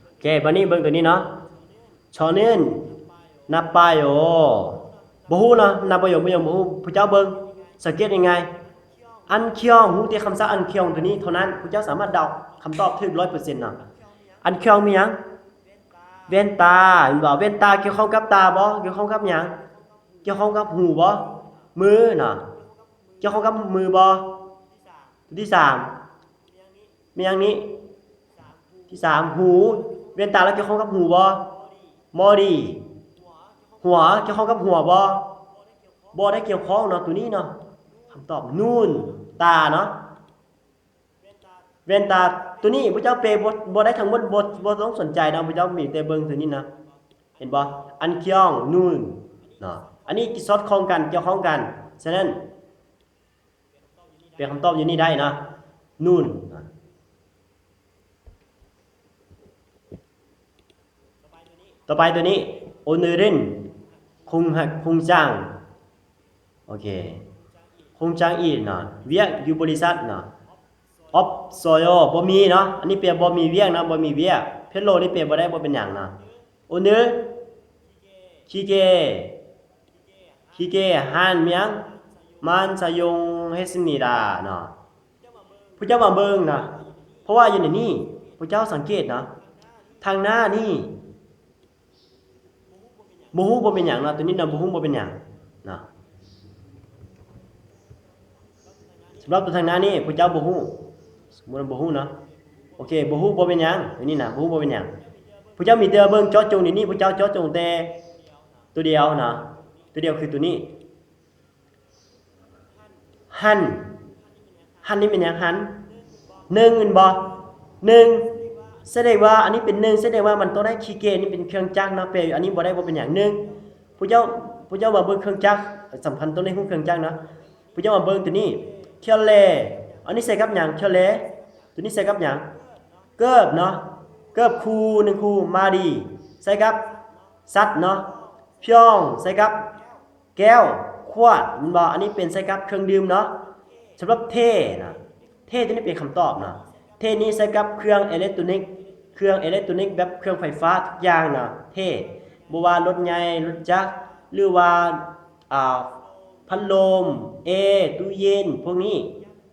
ໂອເຄ ບາດນີ້ເບິ່ງໂຕນີ້ເນາະ 저는 나빠요 ບໍ່ຮູ້ເນາະ 나빠요 ບໍ່ຫຍັງ ບໍ່ຮູ້ ພວກເຈົ້າເບິ່ງ ສັງເກດງ່າຍໆ 안경 ຮູ້ແຕ່ຄຳສັບ안경ໂຕນີ້ເທົ່ານັ້ນ ພວກເຈົ້າສາມາດເດົາຄຳຕອບຖືກຮ້ອຍເປີເຊັນເນາະ 안경 ມີຫຍັງ? ແວ່ນຕາ ແມ່ນບໍ່? ແວ່ນຕາກ່ຽວຂ້ອງກັບຕາບໍ່? ກ່ຽວຂ້ອງກັບຫຍັງ? ກ່ຽວຂ້ອງກັບຫູບໍ່? ມືເນາະ ກ່ຽວຂ້ອງກັບມືບໍ່? ໂຕທີສາມ ແມ່ນຫຍັງນີ້? ທີສາມ ຫູ ແວ່ນຕາລະກ່ຽວຂ້ອງກັບຫູບໍ່? 머리 ຫົວ ກ່ຽວຂ້ອງກັບຫົວບໍ່? ບໍ່ໄດ້ກ່ຽວຂ້ອງເນາະ ໂຕນີ້ເນາະ ຄຳຕອບ 눈 ຕາເນາະ ແວ່ນຕາ ໂຕນີ້ພວກເຈົ້າແປບໍ່ ບໍ່ໄດ້ທັງໝົດ ບໍ່ ບໍ່ຕ້ອງສົນໃຈເນາະ ພວກເຈົ້າມີແຕ່ເບິ່ງໂຕນີ້ນະ ເຫັນບໍ່? 안경, 눈 ເນາະ ອັນນີ້ສອດຄ່ອງກັນ ກ່ຽວຂ້ອງກັນ ສະນັ້ນ ເປັນຄຳຕອບຢູ່ນີ້ໄດ້ເນາະ 눈 ເນາະ. ຕໍ່ໄປໂຕນີ້ 오늘은 공-, 공장 ໂອເຄ 공장 일 ເນາະ ວຽກຢູ່ບໍລິສັດເນາະ 없어요 ບໍ່ມີເນາະ ອັນນີ້ແປບໍ່ມີວຽກເນາະ ບໍ່ມີວຽກ 별 일이 ນີ້ແປບໍ່ໄດ້ ບໍ່ເປັນຫຍັງເນາະ 오늘 기계 기계 한 명 만 사용했습니다 ເນາະ ຜູ້ເຈົ້າມາເບິ່ງເນາະ ເພາະວ່າຢູ່ໃນນີ້ ຜູ້ເຈົ້າສັງເກດເນາະ ທາງໜ້ານີ້ ບໍ່ຮູ້ບໍ່ເປັນຫຍັງເນາະ ໂຕນີ້ນະ ບໍ່ຮູ້ບໍ່ເປັນຫຍັງເນາະ ສຳລັບໂຕທາງໜ້ານີ້ ຜູ້ເຈົ້າບໍ່ຮູ້ ສົມມຸດວ່າບໍ່ຮູ້ເນາະ ໂອເຄ ບໍ່ຮູ້ບໍ່ເປັນຫຍັງ ໂຕນີ້ນະ ບໍ່ຮູ້ບໍ່ເປັນຫຍັງ ຜູ້ເຈົ້າມີແຕ່ເບິ່ງເຈາະຈົງໃນນີ້ ຜູ້ເຈົ້າເຈາະຈົງແຕ່ ໂຕດຽວນະ ໂຕດຽວຄືໂຕນີ້ 한 ຫັນນີ້ແມ່ນຫຍັງ? ຫັນ ໜຶ່ງ ແມ່ນບໍ່? ໜຶ່ງ ສະແດງວ່າອັນນີ້ເປັນໜຶ່ງ ສະແດງວ່າມັນຕ້ອງໄດ້ 기계 ນີ້ເປັນເຄື່ອງຈັກເນາະ ແປຢູ່ອັນນີ້ບໍ່ໄດ້ ບໍ່ເປັນຫຍັງ ໜຶ່ງ ຜູ້ເຈົ້າ ຜູ້ເຈົ້າວ່າເບິ່ງເຄື່ອງຈັກ ສຳຄັນຕ້ອງໄດ້ຮູ້ເຄື່ອງຈັກເນາະ ຜູ້ເຈົ້າວ່າເບິ່ງໂຕນີ້ 결레 ອັນນີ້ໃຊ້ກັບຫຍັງ? 결레 ໂຕນີ້ໃຊ້ກັບຫຍັງ? ܩຶບເນາະ ܩຶບ ຄູ ໜຶ່ງຄູ 마리 ໃຊ້ກັບສັດເນາະ 병 ໃຊ້ກັບແກ້ວ ຂວດ ແມ່ນບໍ່? ອັນນີ້ເປັນໃຊ້ກັບເຄື່ອງດື່ມເນາະ ສຳລັບ 대 ນະ 대 ໂຕນີ້ເປັນຄຳຕອບເນາະ 대 ນີ້ໃຊ້ກັບເຄື່ອງເອເລັກໂຕນິກ ເຄື່ອງເອເລັກໂຕນິກແບບເຄື່ອງໄຟຟ້າທຸກຢ່າງເນາະ 대 ບໍ່ວ່າລົດໃຫຍ່ ລົດຈັກ ຫຼືວ່າ ອ່າ ພັດລົມ ແອ ຕູ້ເຢັນ ພວກນີ້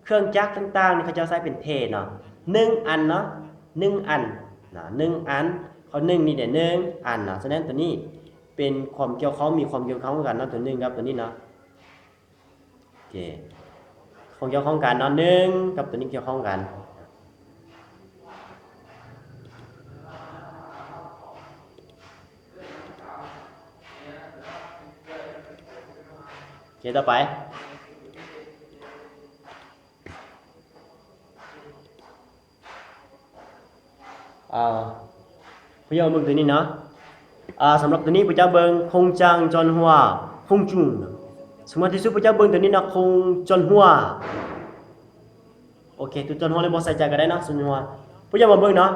ເຄື່ອງຈັກຕ່າງໆນີ້ ເຂົາເຈົ້າໃຊ້ເປັນ 대 ເນາະ ໜຶ່ງອັນເນາະ ໜຶ່ງອັນນະ ໜຶ່ງອັນ ຂໍ້ໜຶ່ງນີ້ແຫຼະ ໜຶ່ງອັນເນາະ ສະນັ້ນໂຕນີ້ເປັນຄວາມກ່ຽວຂ້ອງ ມີຄວາມກ່ຽວຂ້ອງກັນເນາະ ໂຕໜຶ່ງກັບໂຕນີ້ເນາະ ໂອເຄ ຄວາມກ່ຽວຂ້ອງກັນເນາະ ໜຶ່ງກັບໂຕນີ້ກ່ຽວຂ້ອງກັນ ໂອເຄ ຕໍ່ໄປ ອ່າ ພວກເຈົ້າເບິ່ງໂຕນີ້ເນາະ ອ່າ ສຳລັບໂຕນີ້ພວກເຈົ້າເບິ່ງ 공장 전후와 공중 ສຳຄັນທີ່ສຸດພວກເຈົ້າເບິ່ງໂຕນີ້ເນາະ 공전후와 ໂອເຄ ໂຕ 전후와 ນີ້ບໍ່ໃສ່ໃຈກໍໄດ້ເນາະ 전후와 ພວກເຈົ້າມາເບິ່ງເນາະ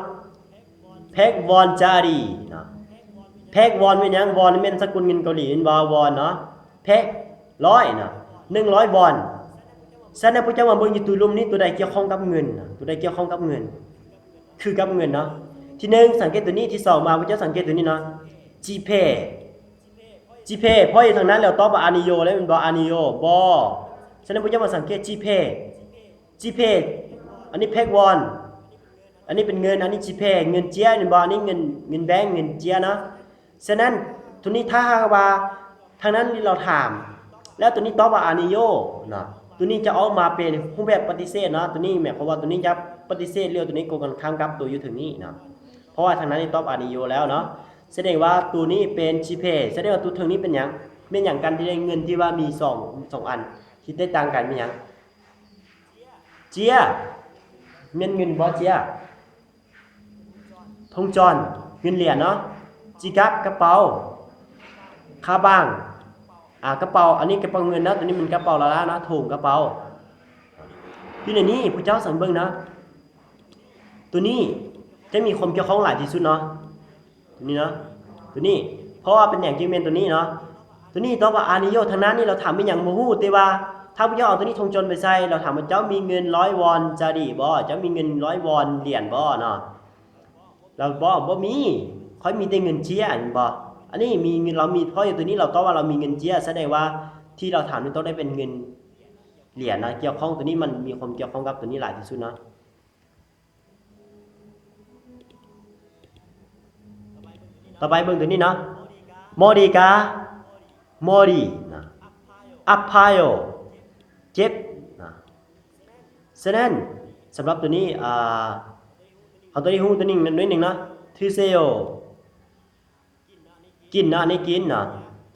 백 원짜리 ເນາະ 백 원 ແມ່ນຫຍັງ? 원 ແມ່ນສະກຸນເງິນເກົາຫຼີ ເຫັນບໍ່? 원 ເນາະ 백 ຮ້ອຍເນາະ ໜຶ່ງຮ້ອຍວອນ. ສະນັ້ນ ພວກເຈົ້າມາເບິ່ງຢູ່ໂຕລຸ່ມນີ້ ໂຕໃດກ່ຽວຂ້ອງກັບເງິນ? ໂຕໃດກ່ຽວຂ້ອງກັບເງິນ? ຄືກັບເງິນເນາະ. ທີໜຶ່ງ ສັງເກດໂຕນີ້, ທີສອງມາ ພວກເຈົ້າສັງເກດໂຕນີ້ເນາະ, ຈີເພ ຈີເພ ເພາະຢູ່ທາງນັ້ນແລ້ວຕອບວ່າອານິໂຍແລ້ວແມ່ນບໍ່? ອານິໂຍ ບໍ່. ສະນັ້ນ ພວກເຈົ້າມາສັງເກດຈີເພ ຈີເພ ອັນນີ້ແພັກວອນ, ອັນນີ້ເປັນເງິນ, ອັນນີ້ຈີເພ ເງິນເຈຍແມ່ນບໍ່? ອັນນີ້ເງິນ ເງິນແບງ ເງິນເຈຍເນາະ. ສະນັ້ນ ໂຕນີ້ຖ້າຫາກວ່າທາງນັ້ນລາວຖາມ ແລ້ວໂຕນີ້ຕອບວ່າອານິໂຍເນາະ, ໂຕນີ້ຈະອອກມາເປັນຮູບແບບປະຕິເສດເນາະ. ໂຕນີ້ໝາຍຄວາມວ່າໂຕນີ້ຈະປະຕິເສດ ແລ້ວໂຕນີ້ກົງກັນຂ້າມກັບໂຕຢູ່ເທິງນີ້ເນາະ, ເພາະວ່າທາງນັ້ນນີ້ຕອບອານິໂຍແລ້ວເນາະ. ສະແດງວ່າໂຕນີ້ເປັນຈີເພ ສະແດງວ່າໂຕເທິງນີ້ເປັນຫຍັງ? ແມ່ນຫຍັງກັນ? ທີ່ໄດ້ເງິນທີ່ວ່າມີສອງ ສອງອັນ ທີ່ແຕກຕ່າງກັນແມ່ນຫຍັງ? ເຈຍ ແມ່ນເງິນບໍ່? ເຈຍ ທົງຈອນ ເງິນຫຼຽນເນາະ, ຈີກັບ ກະເປົາ, ຄາບັງ ອາ ກະເປົາ, ອັນນີ້ກະເປົາເງິນເນາະ, ໂຕນີ້ແມ່ນກະເປົາລາລາເນາະ, ຖົງກະເປົາ. ຢູ່ໃນນີ້ພວກເຈົ້າສັງເບິ່ງເນາະ, ໂຕນີ້ຈະມີຄວາມກ່ຽວຂ້ອງຫຼາຍທີ່ສຸດເນາະ. ໂຕນີ້ເນາະ ໂຕນີ້ ເພາະວ່າເປັນຫຍັງຈຶ່ງແມ່ນໂຕນີ້ເນາະ? ໂຕນີ້ຕອບວ່າອານິໂຍ. ທາງໜ້ານີ້ລາວຖາມແມ່ນຫຍັງບໍ່ຮູ້, ແຕ່ວ່າຖ້າພວກເຈົ້າເອົາໂຕນີ້ທົງຈົນໄປໃສ່ ລາວຖາມວ່າ ເຈົ້າມີເງິນຮ້ອຍວອນຈາດີບໍ່? ເຈົ້າມີເງິນຮ້ອຍວອນຫຼຽນບໍ່ເນາະ? ລາວບອກ ບໍ່ມີ, ຂ້ອຍມີແຕ່ເງິນເຈຍ ແມ່ນບໍ່? ອັນນີ້ມີເງິນ, ລາວມີ, ເພາະຢູ່ໂຕນີ້ລາວຕອບວ່າລາວມີເງິນເຈຍ, ສະແດງວ່າທີ່ລາວຖາມນີ້ຕ້ອງໄດ້ເປັນເງິນຫຼຽນນະ, ກ່ຽວຂ້ອງໂຕນີ້, ມັນມີຄວາມກ່ຽວຂ້ອງກັບໂຕນີ້ຫຼາຍທີ່ສຸດເນາະ. ຕໍ່ໄປເບິ່ງໂຕນີ້ເນາະ, ມໍດີກາ ມໍດີນະ, ອາພາໂຍ ເຈັບນະ. ສະນັ້ນ ສຳລັບໂຕນີ້ ອາ ເຮົາຕ້ອງໄດ້ຮູ້ໂຕນີ້ໜ້ອຍໜຶ່ງເນາະ, ທຶເຊໂຍ ກິນເນາະ, ອັນນີ້ກິນເນາະ,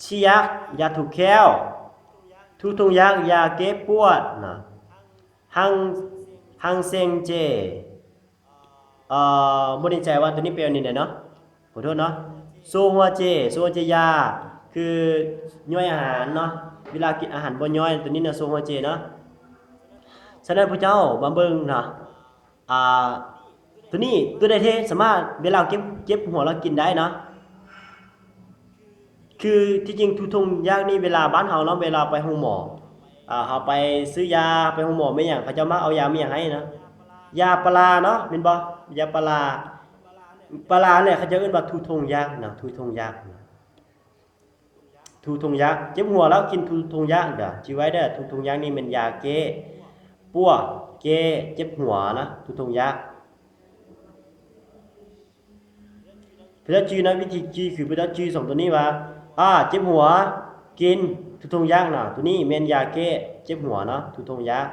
ຊີຍັກ ຢາຖູແຂ້ວ, ທູທົງຍັກ ຢາແກ້ປວດເນາະ, ຮັງ ຮັງເຊັງເຈ ເອີ ບໍ່ແນ່ໃຈວ່າໂຕນີ້ແປວ່າແນວໃດເນາະ, ຂໍໂທດເນາະ, ໂຊຫົວເຈ ໂຊຫົວເຈຢາ ຄືຍ່ອຍອາຫານເນາະ, ເວລາກິນອາຫານບໍ່ຍ່ອຍ, ໂຕນີ້ນະ ໂຊຫົວເຈເນາະ. ສະນັ້ນ ພວກເຈົ້າມາເບິ່ງເນາະ, ອ່າ ໂຕນີ້ ໂຕໃດທີ່ສາມາດເວລາເຈັບ ເຈັບຫົວແລ້ວກິນໄດ້ເນາະ. ຄືທີ່ຈິງ ທູທົງຍັກນີ້ ເວລາບ້ານເຮົາເນາະ ເວລາໄປໂຮງໝໍ ອ່າ ເຮົາໄປຊື້ຢາ ໄປໂຮງໝໍແມ່ນຫຍັງ ເຂົາເຈົ້າມັກເອົາຢາແມ່ນຫຍັງໃຫ້ເນາະ, ຢາປາລາເນາະ ແມ່ນບໍ່? ຢາປາລາ ປາລາແຫຼະ ເຂົາເຈົ້າເອີ້ນວ່າທູທົງຍັກເນາະ, ທູທົງຍັກ. ທູທົງຍັກ ເຈັບຫົວແລ້ວກິນທູທົງຍັກເດີ ຈື່ໄວ້ເດີ. ທູທົງຍັກນີ້ແມ່ນຢາແກ້ປວດ ແກ້ເຈັບຫົວນະ ທູທົງຍັກ. ພວກເຈົ້າຈື່ນະ, ວິທີຈື່ຄືພວກເຈົ້າຈື່ສອງໂຕນີ້ວ່າ ອາ ເຈັບຫົວ ກິນທູທົງຍັກນະ, ໂຕນີ້ແມ່ນຢາແກ້ເຈັບຫົວເນາະ ທູທົງຍັກ.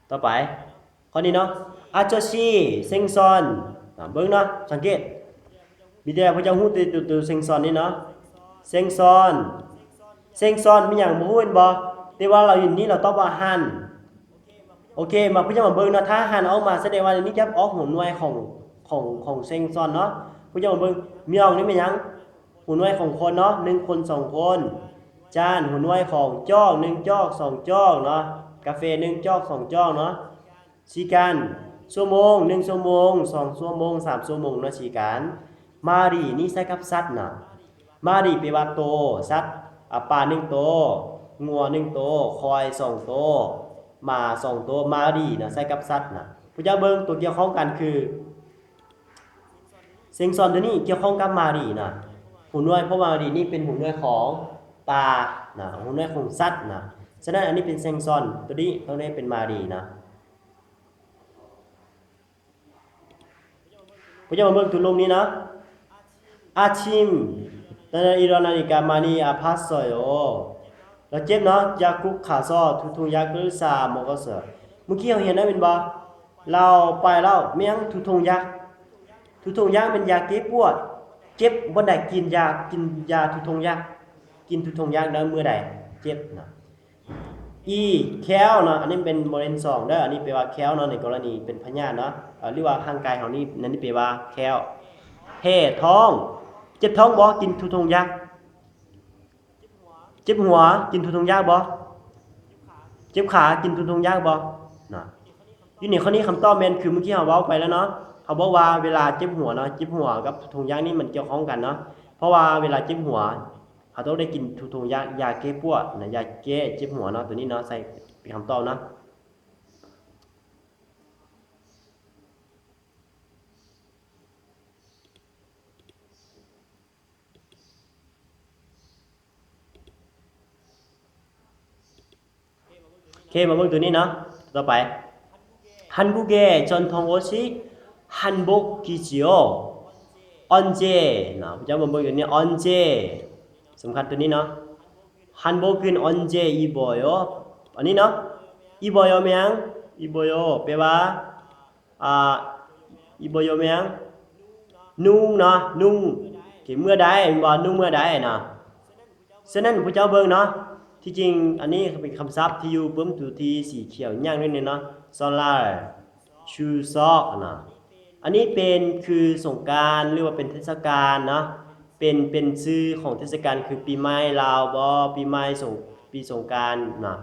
ຕໍ່ໄປ ຂໍ້ນີ້ເນາະ ອາໂຈຊີ ເຊັງຊອນ. ອາ ເບິ່ງເນາະ ສັງເກດ ມີແຕ່ພວກເຈົ້າຮູ້ແຕ່ໂຕ ໂຕເຊັງຊອນນີ້ເນາະ ເຊັງຊອນ ເຊັງຊອນມີຫຍັງບໍ່ຮູ້ແມ່ນບໍ່? ແຕ່ວ່າລາວຢູ່ນີ້ລາວຕອບວ່າຫັ້ນ. ໂອເຄ ມາພວກເຈົ້າມາເບິ່ງເນາະ, ຖ້າຫັ້ນອອກມາສະແດງວ່ານີ້ຈະອອກຫົວໜ່ວຍຂອງ ຂອງ ຂອງເຊັງຊອນເນາະ. ພວກເຈົ້າມາເບິ່ງ ມຽອງນີ້ແມ່ນຫຍັງ? ຫົວໜ່ວຍຂອງຄົນເນາະ ໜຶ່ງຄົນ ສອງຄົນ. ຈານ ຫົວໜ່ວຍຂອງຈອກ ໜຶ່ງຈອກ ສອງຈອກເນາະ, ກາເຟ ໜຶ່ງຈອກ ສອງຈອກເນາະ. ຊີການ ຊົ່ວໂມງ ໜຶ່ງຊົ່ວໂມງ ສອງຊົ່ວໂມງ ສາມຊົ່ວໂມງເນາະ ຊີການ. ມາຣີ ນີ້ໃຊ້ກັບສັດນະ, ມາຣີ ແປວ່າໂຕ ສັດ ອາ ປາໜຶ່ງໂຕ, ງົວໜຶ່ງໂຕ, ຄວາຍສອງໂຕ, ໝາສອງໂຕ. ມາຣີນະ ໃຊ້ກັບສັດນະ. ພວກເຈົ້າເບິ່ງ ຕົວກ່ຽວຂ້ອງກັນຄື ເຊັງຊອນໂຕນີ້ກ່ຽວຂ້ອງກັບມາຣີນະ ຫົວໜ່ວຍ, ເພາະມາຣີນີ້ເປັນຫົວໜ່ວຍຂອງປານະ, ຫົວໜ່ວຍຂອງສັດນະ. ສະນັ້ນ ອັນນີ້ເປັນເຊັງຊອນ, ໂຕນີ້ຕ້ອງໄດ້ເປັນມາຣີນະ. ພວກເຈົ້າມາເບິ່ງໂຕລຸ່ມນີ້ນະ, ອາຊິມ ນານາ ອີຣອນ ນາລິກາ ມານີ ອາພາສອຍໂອ. ລາວເຈັບເນາະ, ຢາກຸກ ຂາຊອ ທູທົງຍັກ ກະລຶສາ ມໍກະເສີ. ມື້ກີ້ເຮົາຮຽນໄດ້ແມ່ນບໍ່? ລາວໄປແລ້ວ ແມ່ນຫຍັງ? ທູທົງຍັກ. ທູທົງຍັກແມ່ນຢາແກ້ປວດ, ເຈັບບ່ອນໃດກິນຢາ, ກິນຢາທູທົງຍັກ, ກິນທູທົງຍັກໄດ້ມື້ໃດເຈັບນະ. ອີ ແຄວເນາະ, ອັນນີ້ເປັນ ບໍ່ແມ່ນສອງເດີ, ອັນນີ້ແປວ່າແຄວເນາະ, ໃນກໍລະນີເປັນພະຍາດເນາະ, ເອີ ຫຼືວ່າຮ່າງກາຍເຮົານີ້, ນັ້ນແປວ່າແຄວ. ແພ້ທ້ອງ, ເຈັບທ້ອງບໍ່? ກິນທູທົງຍັກ. ເຈັບຫົວ, ກິນທູທົງຍັກບໍ່? ເຈັບຂາ, ກິນທູທົງຍັກບໍ່? ເນາະ. ຢູ່ໃນຂໍ້ນີ້ຄຳຕອບແມ່ນຄືມື້ກີ້ເຮົາເວົ້າໄປແລ້ວເນາະ, ເຂົາບອກວ່າເວລາເຈັບຫົວເນາະ ເຈັບຫົວກັບທຸກທຸງຢາງນີ້ມັນກ່ຽວຂ້ອງກັນເນາະ ເພາະວ່າເວລາເຈັບຫົວ ເຮົາຕ້ອງໄດ້ກິນທຸກທຸງຢາງ ຢາແກ້ປວດນະ ຢາແກ້ເຈັບຫົວເນາະ ໂຕນີ້ເນາະ ໃສ່ເປັນຄຳຕອບເນາະ. ໂອເຄ ມາເບິ່ງໂຕນີ້ເນາະ ຕໍ່ໄປ 한국의 전통 음식 한복이지요. 언제 ເນາະ ເຈົ້າມາເບິ່ງໂຕນີ້ 언제 ສຳຄັນໂຕນີ້ເນາະ 한복은 언제 입어요? ອັນນີ້ເນາະ 입어요 ແມ່ນຫຍັງ? 입어요 ແປວ່າ ອ່າ 입어요 ແມ່ນຫຍັງ? ນຸ່ງເນາະ ນຸ່ງ ໂອເຄ ເມື່ອໃດ ແມ່ນບໍ່? ນຸ່ງເມື່ອໃດເນາະ ສະນັ້ນ ພວກເຈົ້າເບິ່ງເນາະ ທີ່ຈິງອັນນີ້ເປັນຄຳສັບທີ່ຢູ່ປຶ້ມໂຕທີ່ສີຂຽວຍ່າງໜ້ອຍໜຶ່ງເນາະ 설날, 추석 ເນາະ ອັນນີ້ເປັນຄືສົງການ ຫຼືວ່າເປັນເທດສະການເນາະ ເປັນ ເປັນຊື່ຂອງເທດສະການ ຄືປີໃໝ່ລາວບໍ ປີໃໝ່ສົງ ປີສົງການເນາະ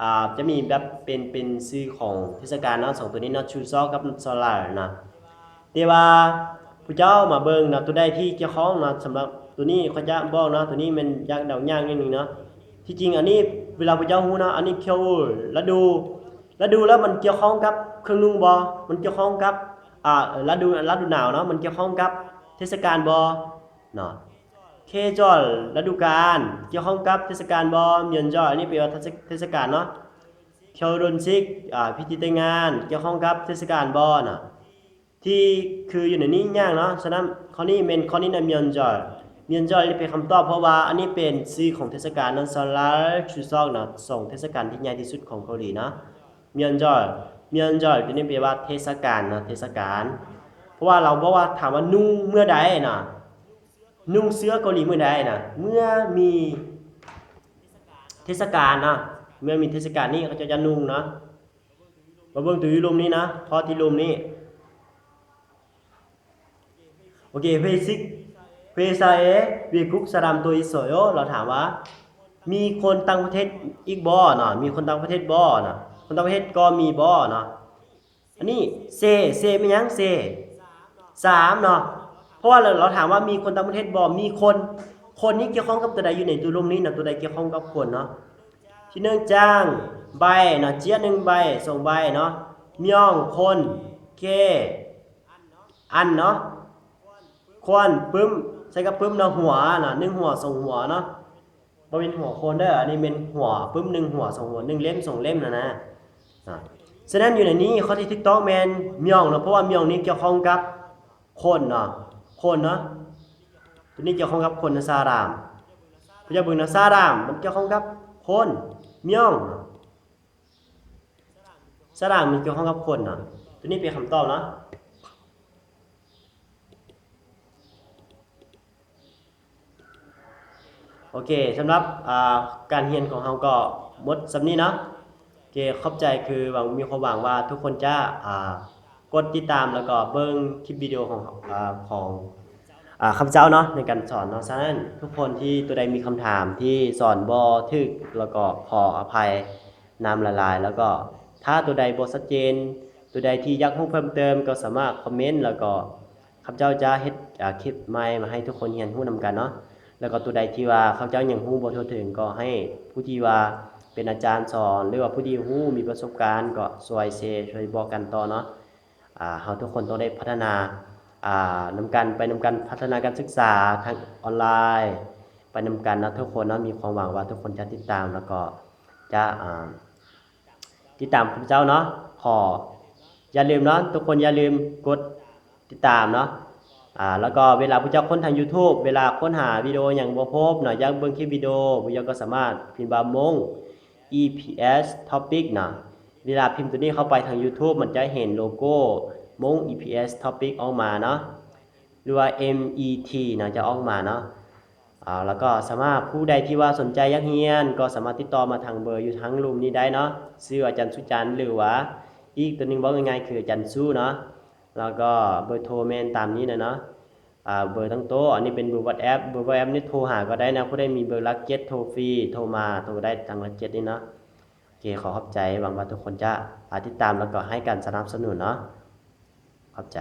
ອ່າ ຈະມີແບບເປັນ ເປັນຊື່ຂອງເທດສະການເນາະ ສອງໂຕນີ້ເນາະ 추석 ກັບ 설날 ເນາະ ແຕ່ວ່າຜູ້ເຈົ້າມາເບິ່ງເນາະ ໂຕໃດທີ່ກ່ຽວຂ້ອງເນາະ ສຳລັບໂຕນີ້ຂ້ອຍຈະບອກເນາະ ໂຕນີ້ແມ່ນຢາກເດົາຍາກນິດໜຶ່ງເນາະ ທີ່ຈິງອັນນີ້ເວລາຜູ້ເຈົ້າຮູ້ເນາະ ອັນນີ້ 겨울 ລະດູ ລະດູແລ້ວມັນກ່ຽວຂ້ອງກັບເຄື່ອງນຸ່ງບໍ? ມັນກ່ຽວຂ້ອງກັບ ອ່າ ລະດູ ລະດູໜາວເນາະ ມັນກ່ຽວຂ້ອງກັບເທດສະການບໍ? ເນາະ 계절 ລະດູການ ກ່ຽວຂ້ອງກັບເທດສະການບໍ? 명절 ອັນນີ້ແປວ່າເທດສະ ເທດສະການເນາະ 결혼식 ອ່າ ພິທີແຕ່ງງານ ກ່ຽວຂ້ອງກັບເທດສະການບໍເນາະ ທີ່ຄືຢູ່ໃນນີ້ຍາກເນາະ ສະນັ້ນຂໍ້ນີ້ແມ່ນ ຂໍ້ນີ້ນະ 명절 ເປັນຄຳຕອບ ເພາະວ່າອັນນີ້ເປັນຊື່ຂອງເທດສະການເນາະ 설날, 추석 ເນາະ ສອງເທດສະການທີ່ໃຫຍ່ທີ່ສຸດຂອງເກົາຫຼີເນາະ 명절, 명절 ໂຕນີ້ແປວ່າເທດສະການເນາະ ເທດສະການ ເພາະວ່າລາວບອກວ່າ ຖາມວ່ານຸ່ງເມື່ອໃດເນາະ ນຸ່ງເສື້ອເກົາຫຼີມື້ໃດນະ? ເມື່ອມີເທດສະການເນາະ ເມື່ອມີເທດສະການນີ້ເຂົາເຈົ້າຈະນຸ່ງເນາະ. ມາເບິ່ງໂຕຢູ່ລຸ່ມນີ້ນະ ຂໍ້ທີ່ລຸ່ມນີ້. ໂອເຄ 회식, 회사에 외국 사람도 있어요? ລາວຖາມວ່າ ມີຄົນຕ່າງປະເທດອີກບໍ່ເນາະ ມີຄົນຕ່າງປະເທດບໍ່ເນາະ ຄົນຕ່າງປະເທດກໍມີບໍ່ເນາະ. ອັນນີ້ 세, 세 ແມ່ນຫຍັງ? 세 ສາມເນາະ ເພາະວ່າລາວ ລາວຖາມວ່າມີຄົນຕ່າງປະເທດບໍ່? ມີຄົນ ຄົນນີ້ກ່ຽວຂ້ອງກັບຕົວໃດຢູ່ໃນຕົວລົມນີ້ນະ? ຕົວໃດກ່ຽວຂ້ອງກັບຄົນເນາະ? ທີໜຶ່ງ 장, 발 ເນາະ 지ອະໜຶ່ງ 발 ສອງ 발 ເນາະ 명 ຄົນ 개, 안 ເນາະ 권, ܦຶ້ມ ໃຊ້ກັບປຶ້ມເນາະ หัว ເນາະ ໜຶ່ງຫົວ ສອງຫົວເນາະ. ບໍ່ແມ່ນຫົວຄົນເດີ ອັນນີ້ແມ່ນຫົວປຶ້ມ ໜຶ່ງຫົວ ສອງຫົວ ໜຶ່ງເຫຼັ້ມ ສອງເຫຼັ້ມຫັ້ນນະ. ສະນັ້ນຢູ່ໃນນີ້ ຂໍ້ທີ່ຖືກຕ້ອງແມ່ນ 명 ເນາະ ເພາະວ່າ 명 ນີ້ກ່ຽວຂ້ອງກັບຄົນເນາະ ຄົນເນາະ ໂຕນີ້ກ່ຽວຂ້ອງກັບຄົນນະ 사람. ພວກເຈົ້າເບິ່ງນະ 사람 ມັນກ່ຽວຂ້ອງກັບຄົນ 명 ເນາະ 사람 ມັນກ່ຽວຂ້ອງກັບຄົນເນາະ ໂຕນີ້ເປັນຄຳຕອບເນາະ. ໂອເຄ ສຳລັບ ອ່າ ການຮຽນຂອງເຮົາກໍໝົດສ່ຳນີ້ເນາະ. ໂອເຄ ຂອບໃຈ ຄືຫວັງ ມີຄວາມຫວັງວ່າທຸກຄົນຈະ ອ່າ ກົດຕິດຕາມ ແລ້ວກໍເບິ່ງຄລິບວິດີໂອຂອງ ອ່າ ຂອງ ອ່າ ຂ້າພະເຈົ້າເນາະ ໃນການສອນເນາະ. ສະນັ້ນ ທຸກຄົນທີ່ ຕົວໃດມີຄຳຖາມທີ່ສອນບໍ່ຖືກ ແລ້ວກໍຂໍອະໄພນຳຫຼາຍໆ ແລ້ວກໍຖ້າຕົວໃດບໍ່ຊັດເຈນ ຕົວໃດທີ່ຢາກຮູ້ເພີ່ມເຕີມ ກໍສາມາດຄອມເມັນ ແລ້ວກໍ ຂ້າພະເຈົ້າຈະເຮັດ ອ່າ ຄລິບໃໝ່ມາໃຫ້ທຸກຄົນຮຽນຮູ້ນຳກັນເນາະ. ແລ້ວກໍຕົວໃດທີ່ວ່າຂ້າພະເຈົ້າຍັງຮູ້ບໍ່ທົ່ວເຖິງ ກໍໃຫ້ຜູ້ທີ່ວ່າເປັນອາຈານສອນ ຫຼືວ່າຜູ້ທີ່ຮູ້ມີປະສົບການ ກໍຊ່ວຍແຊ ຊ່ວຍບອກກັນຕໍ່ເນາະ. ອ່າ ເຮົາທຸກຄົນຕ້ອງໄດ້ພັດທະນາ ອ່າ ນຳກັນ ໄປນຳກັນ ພັດທະນາການສຶກສາທາງອອນລາຍໄປນຳກັນເນາະ ທຸກຄົນເນາະ. ມີຄວາມຫວັງວ່າທຸກຄົນຈະຕິດຕາມ ແລ້ວກໍຈະ ອ່າ ຕິດຕາມຂ້າພະເຈົ້າເນາະ. ຂໍ ຢ່າລືມເນາະ ທຸກຄົນຢ່າລືມກົດຕິດຕາມເນາະ. ອ່າ ແລ້ວກໍເວລາຜູ້ເຈົ້າຄົ້ນທາງ YouTube ເວລາຄົ້ນຫາວິດີໂອຫຍັງບໍ່ພົບເນາະ ຢາກເບິ່ງຄລິບວິດີໂອ ຜູ້ເຈົ້າກໍສາມາດພິມວ່າ ມົ້ງ ອີພີເອສ Topic ເນາະ. ເວລາພິມໂຕນີ້ເຂົ້າໄປທາງ YouTube ມັນຈະເຫັນໂລໂກ້ ມົ້ງ ອີພີເອສ Topic ອອກມາເນາະ ຫຼືວ່າ ເອັມ ອີ ທີ ເນາະ ຈະອອກມາເນາະ. ອ່າ ແລ້ວກໍສາມາດ ຜູ້ໃດທີ່ວ່າສົນໃຈຢາກຮຽນ ກໍສາມາດຕິດຕໍ່ມາທາງເບີຢູ່ທາງລຸ່ມນີ້ໄດ້ເນາະ ຊື່ອາຈານສຸຈັນ ຫຼືວ່າອີກຕົວໜຶ່ງເວົ້າງ່າຍໆ ຄືອາຈານສຸເນາະ. ແລ້ວກໍເບີໂທແມ່ນຕາມນີ້ນະເນາະ ອ່າ ເບີທັງໂຕະ. ອັນນີ້ເປັນເບີ WhatsApp ເບີ WhatsApp ນີ້ໂທຫາກໍໄດ້ນະ ຜູ້ໃດມີເບີຫຼັກເຈັດໂທຟຣີ ໂທມາ ໂທໄດ້ທາງຫຼັກເຈັດນີ້ເນາະ. ໂອເຄ ຂໍຂອບໃຈ ຫວັງວ່າທຸກຄົນຈະ ອ່າ ຕິດຕາມ ແລ້ວກໍໃຫ້ການສະໜັບສະໜູນເນາະ. ຂອບໃຈ.